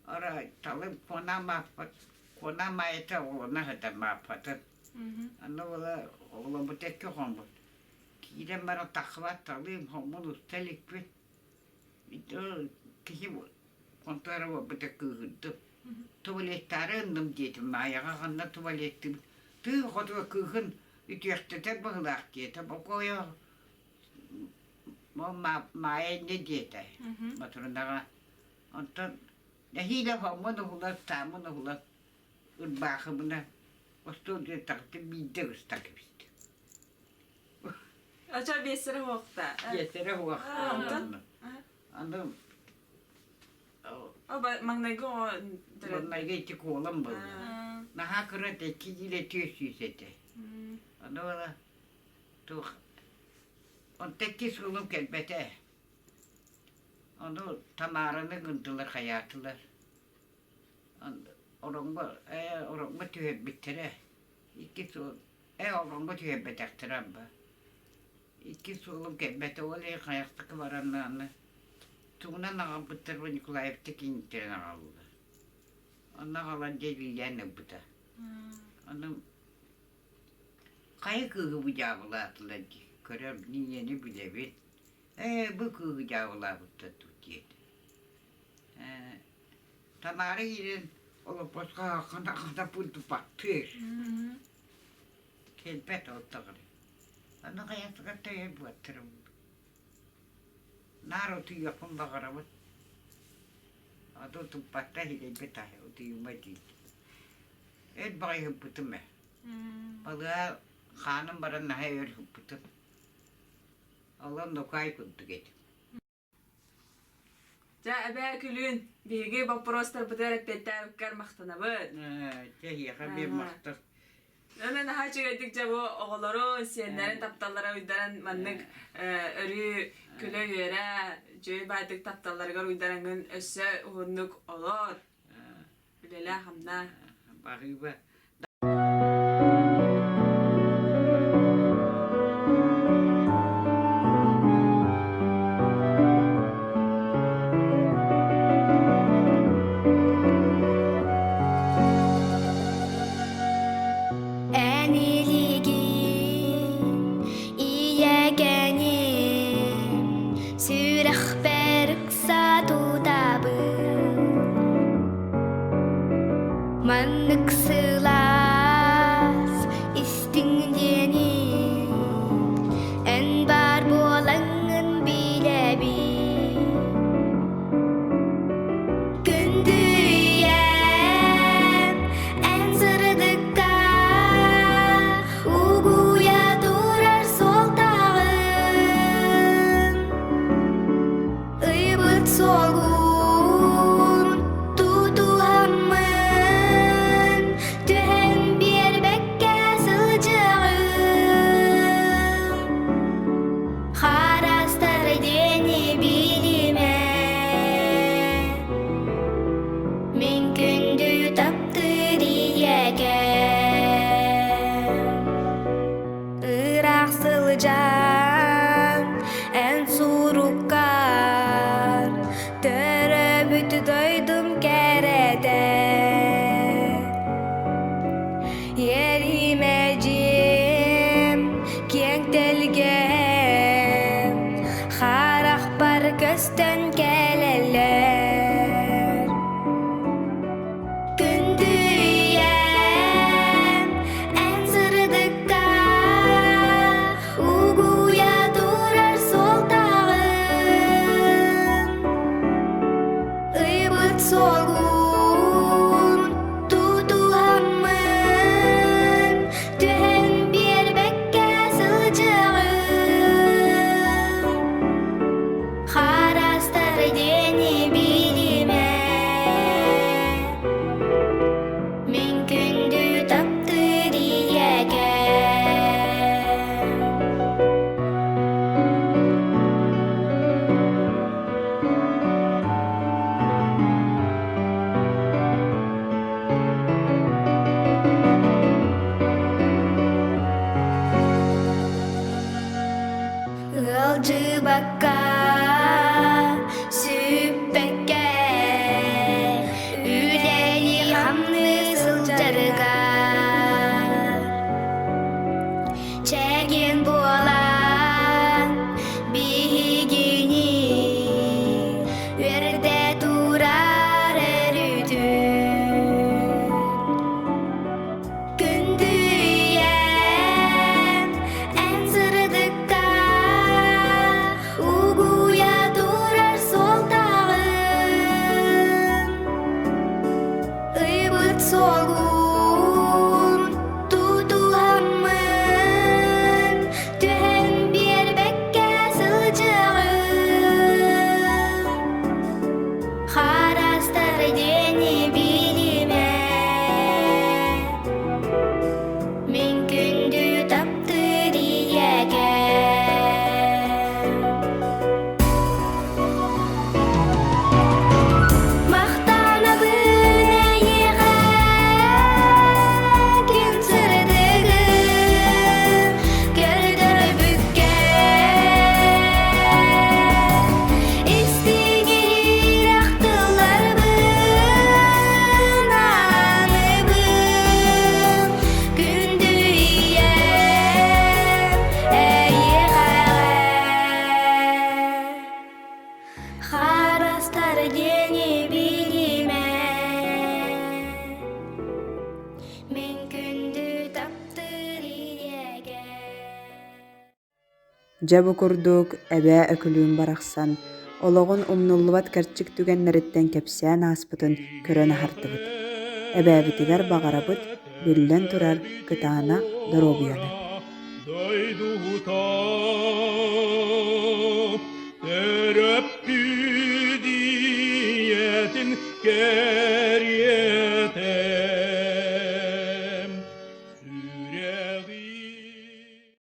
Арай талым куонаа мааппат, куонаа маайата оҕолоно сытар мааппатын. Аны буола оҕоломмут экки хоммут. Киирэн баран тахсыбат талыым хоммун уста иликпин. Киһи хонтуора буолбута кыыһырдым. Туалеттаары ынным диэтим Маайаҕа ханна туалеттыыбын. Тыы хотуга кыыһын үтүөхтэтэр быһыылаах диэтэ. Бокуойа Маайа инньэ диэтэ Матурунаҕа. Онтон нэһиилэ хоммун уһулар, тааммын уһулар ырбаахыбына остуол диэтэхтэ биирдэ ыстан кэбистим. Ача биэсэрэ хуохта. Биэсэрэ хуохта. Онтон? Аны Маҥнайгы оҕо Маҥнайгы ити куолам буолла. Наһаа кыра этэ, 2 киилэ 400 этэ. Аны буола туох онтон иккис уолум кэлбэтэ. Ону Тамараны гынтылар хайаатылар. Ороҥҥо ээ ороҥҥо түһэрбиттэрэ. Иккис уол ээ ороҥҥо түһэрбэтэхтэрэ арба. Иккис уолум кэлбэтэ ол иһин хайахтыкы баран аны тугунан аҕалбыттар бу Николаевты киниттэрин аҕаллылар. Онно аҕалан дьэ илиилээн ылбыта. Ону хайа кыыһы бу дьаабылаатылар дии көрөр ийэни билэбин. Ээ бу кыыһы дьаабылаабыттар дуу диэтэ. Ээ Тамара киирэн олоппоско хана-хана пультупаттыыр. Кэлбэт ол даҕаны. Аны хайатыгар тэйэр буоттарым. Наар утуйуохпун баҕарабын. Аты утуппатта иһилэйбит аһы утуйума диир. Өр баҕайы ыппытым ээ. Балыа хааным баран наһаа өр ыппытым. Олон нукаай курдук этим. Дьэ, эбээ күлүүн, биһиги боппуруостарбытыгар эппиэттээбиккэр махтанабыт. Дьэ, эһиэхэ биир махтал. Аны наһаа үчүгэйдик дьэ бу оҕолору, сиэннэрин тапталлара уйдаран маннык өрүү күлэ-үөрэ, үчүгэй баайдык тапталларыгар уйдараҥҥын өссө уһуннук олор, үлэлээ-хамнаа. Баһыыба. Маннык сылаас истиҥ диэни эн баар буолаҥҥын билэбин. Күндү ийэм, эн сырдыкка угуйа турар суолтаҕын. Ыйбыт суолун тутуһаммын, түһэн биэрбэккэ сылдьаҕын. Харастар диэни билимэ, мин күндү таптыыр ийэкэм. Ыраах сылдьан эн суруккар төрөөбүт дойдум кэрэтэ. Иэримэ дьиэм, киэҥ тэлгэһэм, харахпар көстөн кэлэллэр. Күндү ийэм, эн сырдыкка угуйа турар суолтаҕын. Ыйбыт суолгун тутуһаммын, түһэн биэрбэккэ сылдьаҕын. Харастар диэни билимэ, мин күндү таптыыр ийэкэм. Ыалдьыбакка, сүппэккэ, үлэлии-хамныы сылдьарыгар чэгиэн буолан биһигини үөрдэ турар өрүтүн. Күндү ийэм, эн сырдыкка угуйа турар суолтаҕын. Ыйбыт суолгун тутуһаммын, түһэн биэрбэккэ сылдьаҕын. Харастар диэни билимэ, мин күндү таптыыр ийэкэм. Махтанабын эйиэхэ күн сырдыгын көрдөрбүккэ Истиҥ-иһирэх тылларбын ааныбын күндү ийэм эйиэхэ Харастар диэни билимэ мин күндү таптыыр ийэгэ. Дьэ бу курдук эбээ Өкүлүүн барахсан олоҕун умнуллубат кэрчик түгэннэриттэн кэпсээн ааспытын көрөн аһардыбыт. Эбээбитигэр баҕарабыт, биллэн турар, кытаанах доруобуйаны. Дойдута төрөппүт ийэтин кэрэтэ.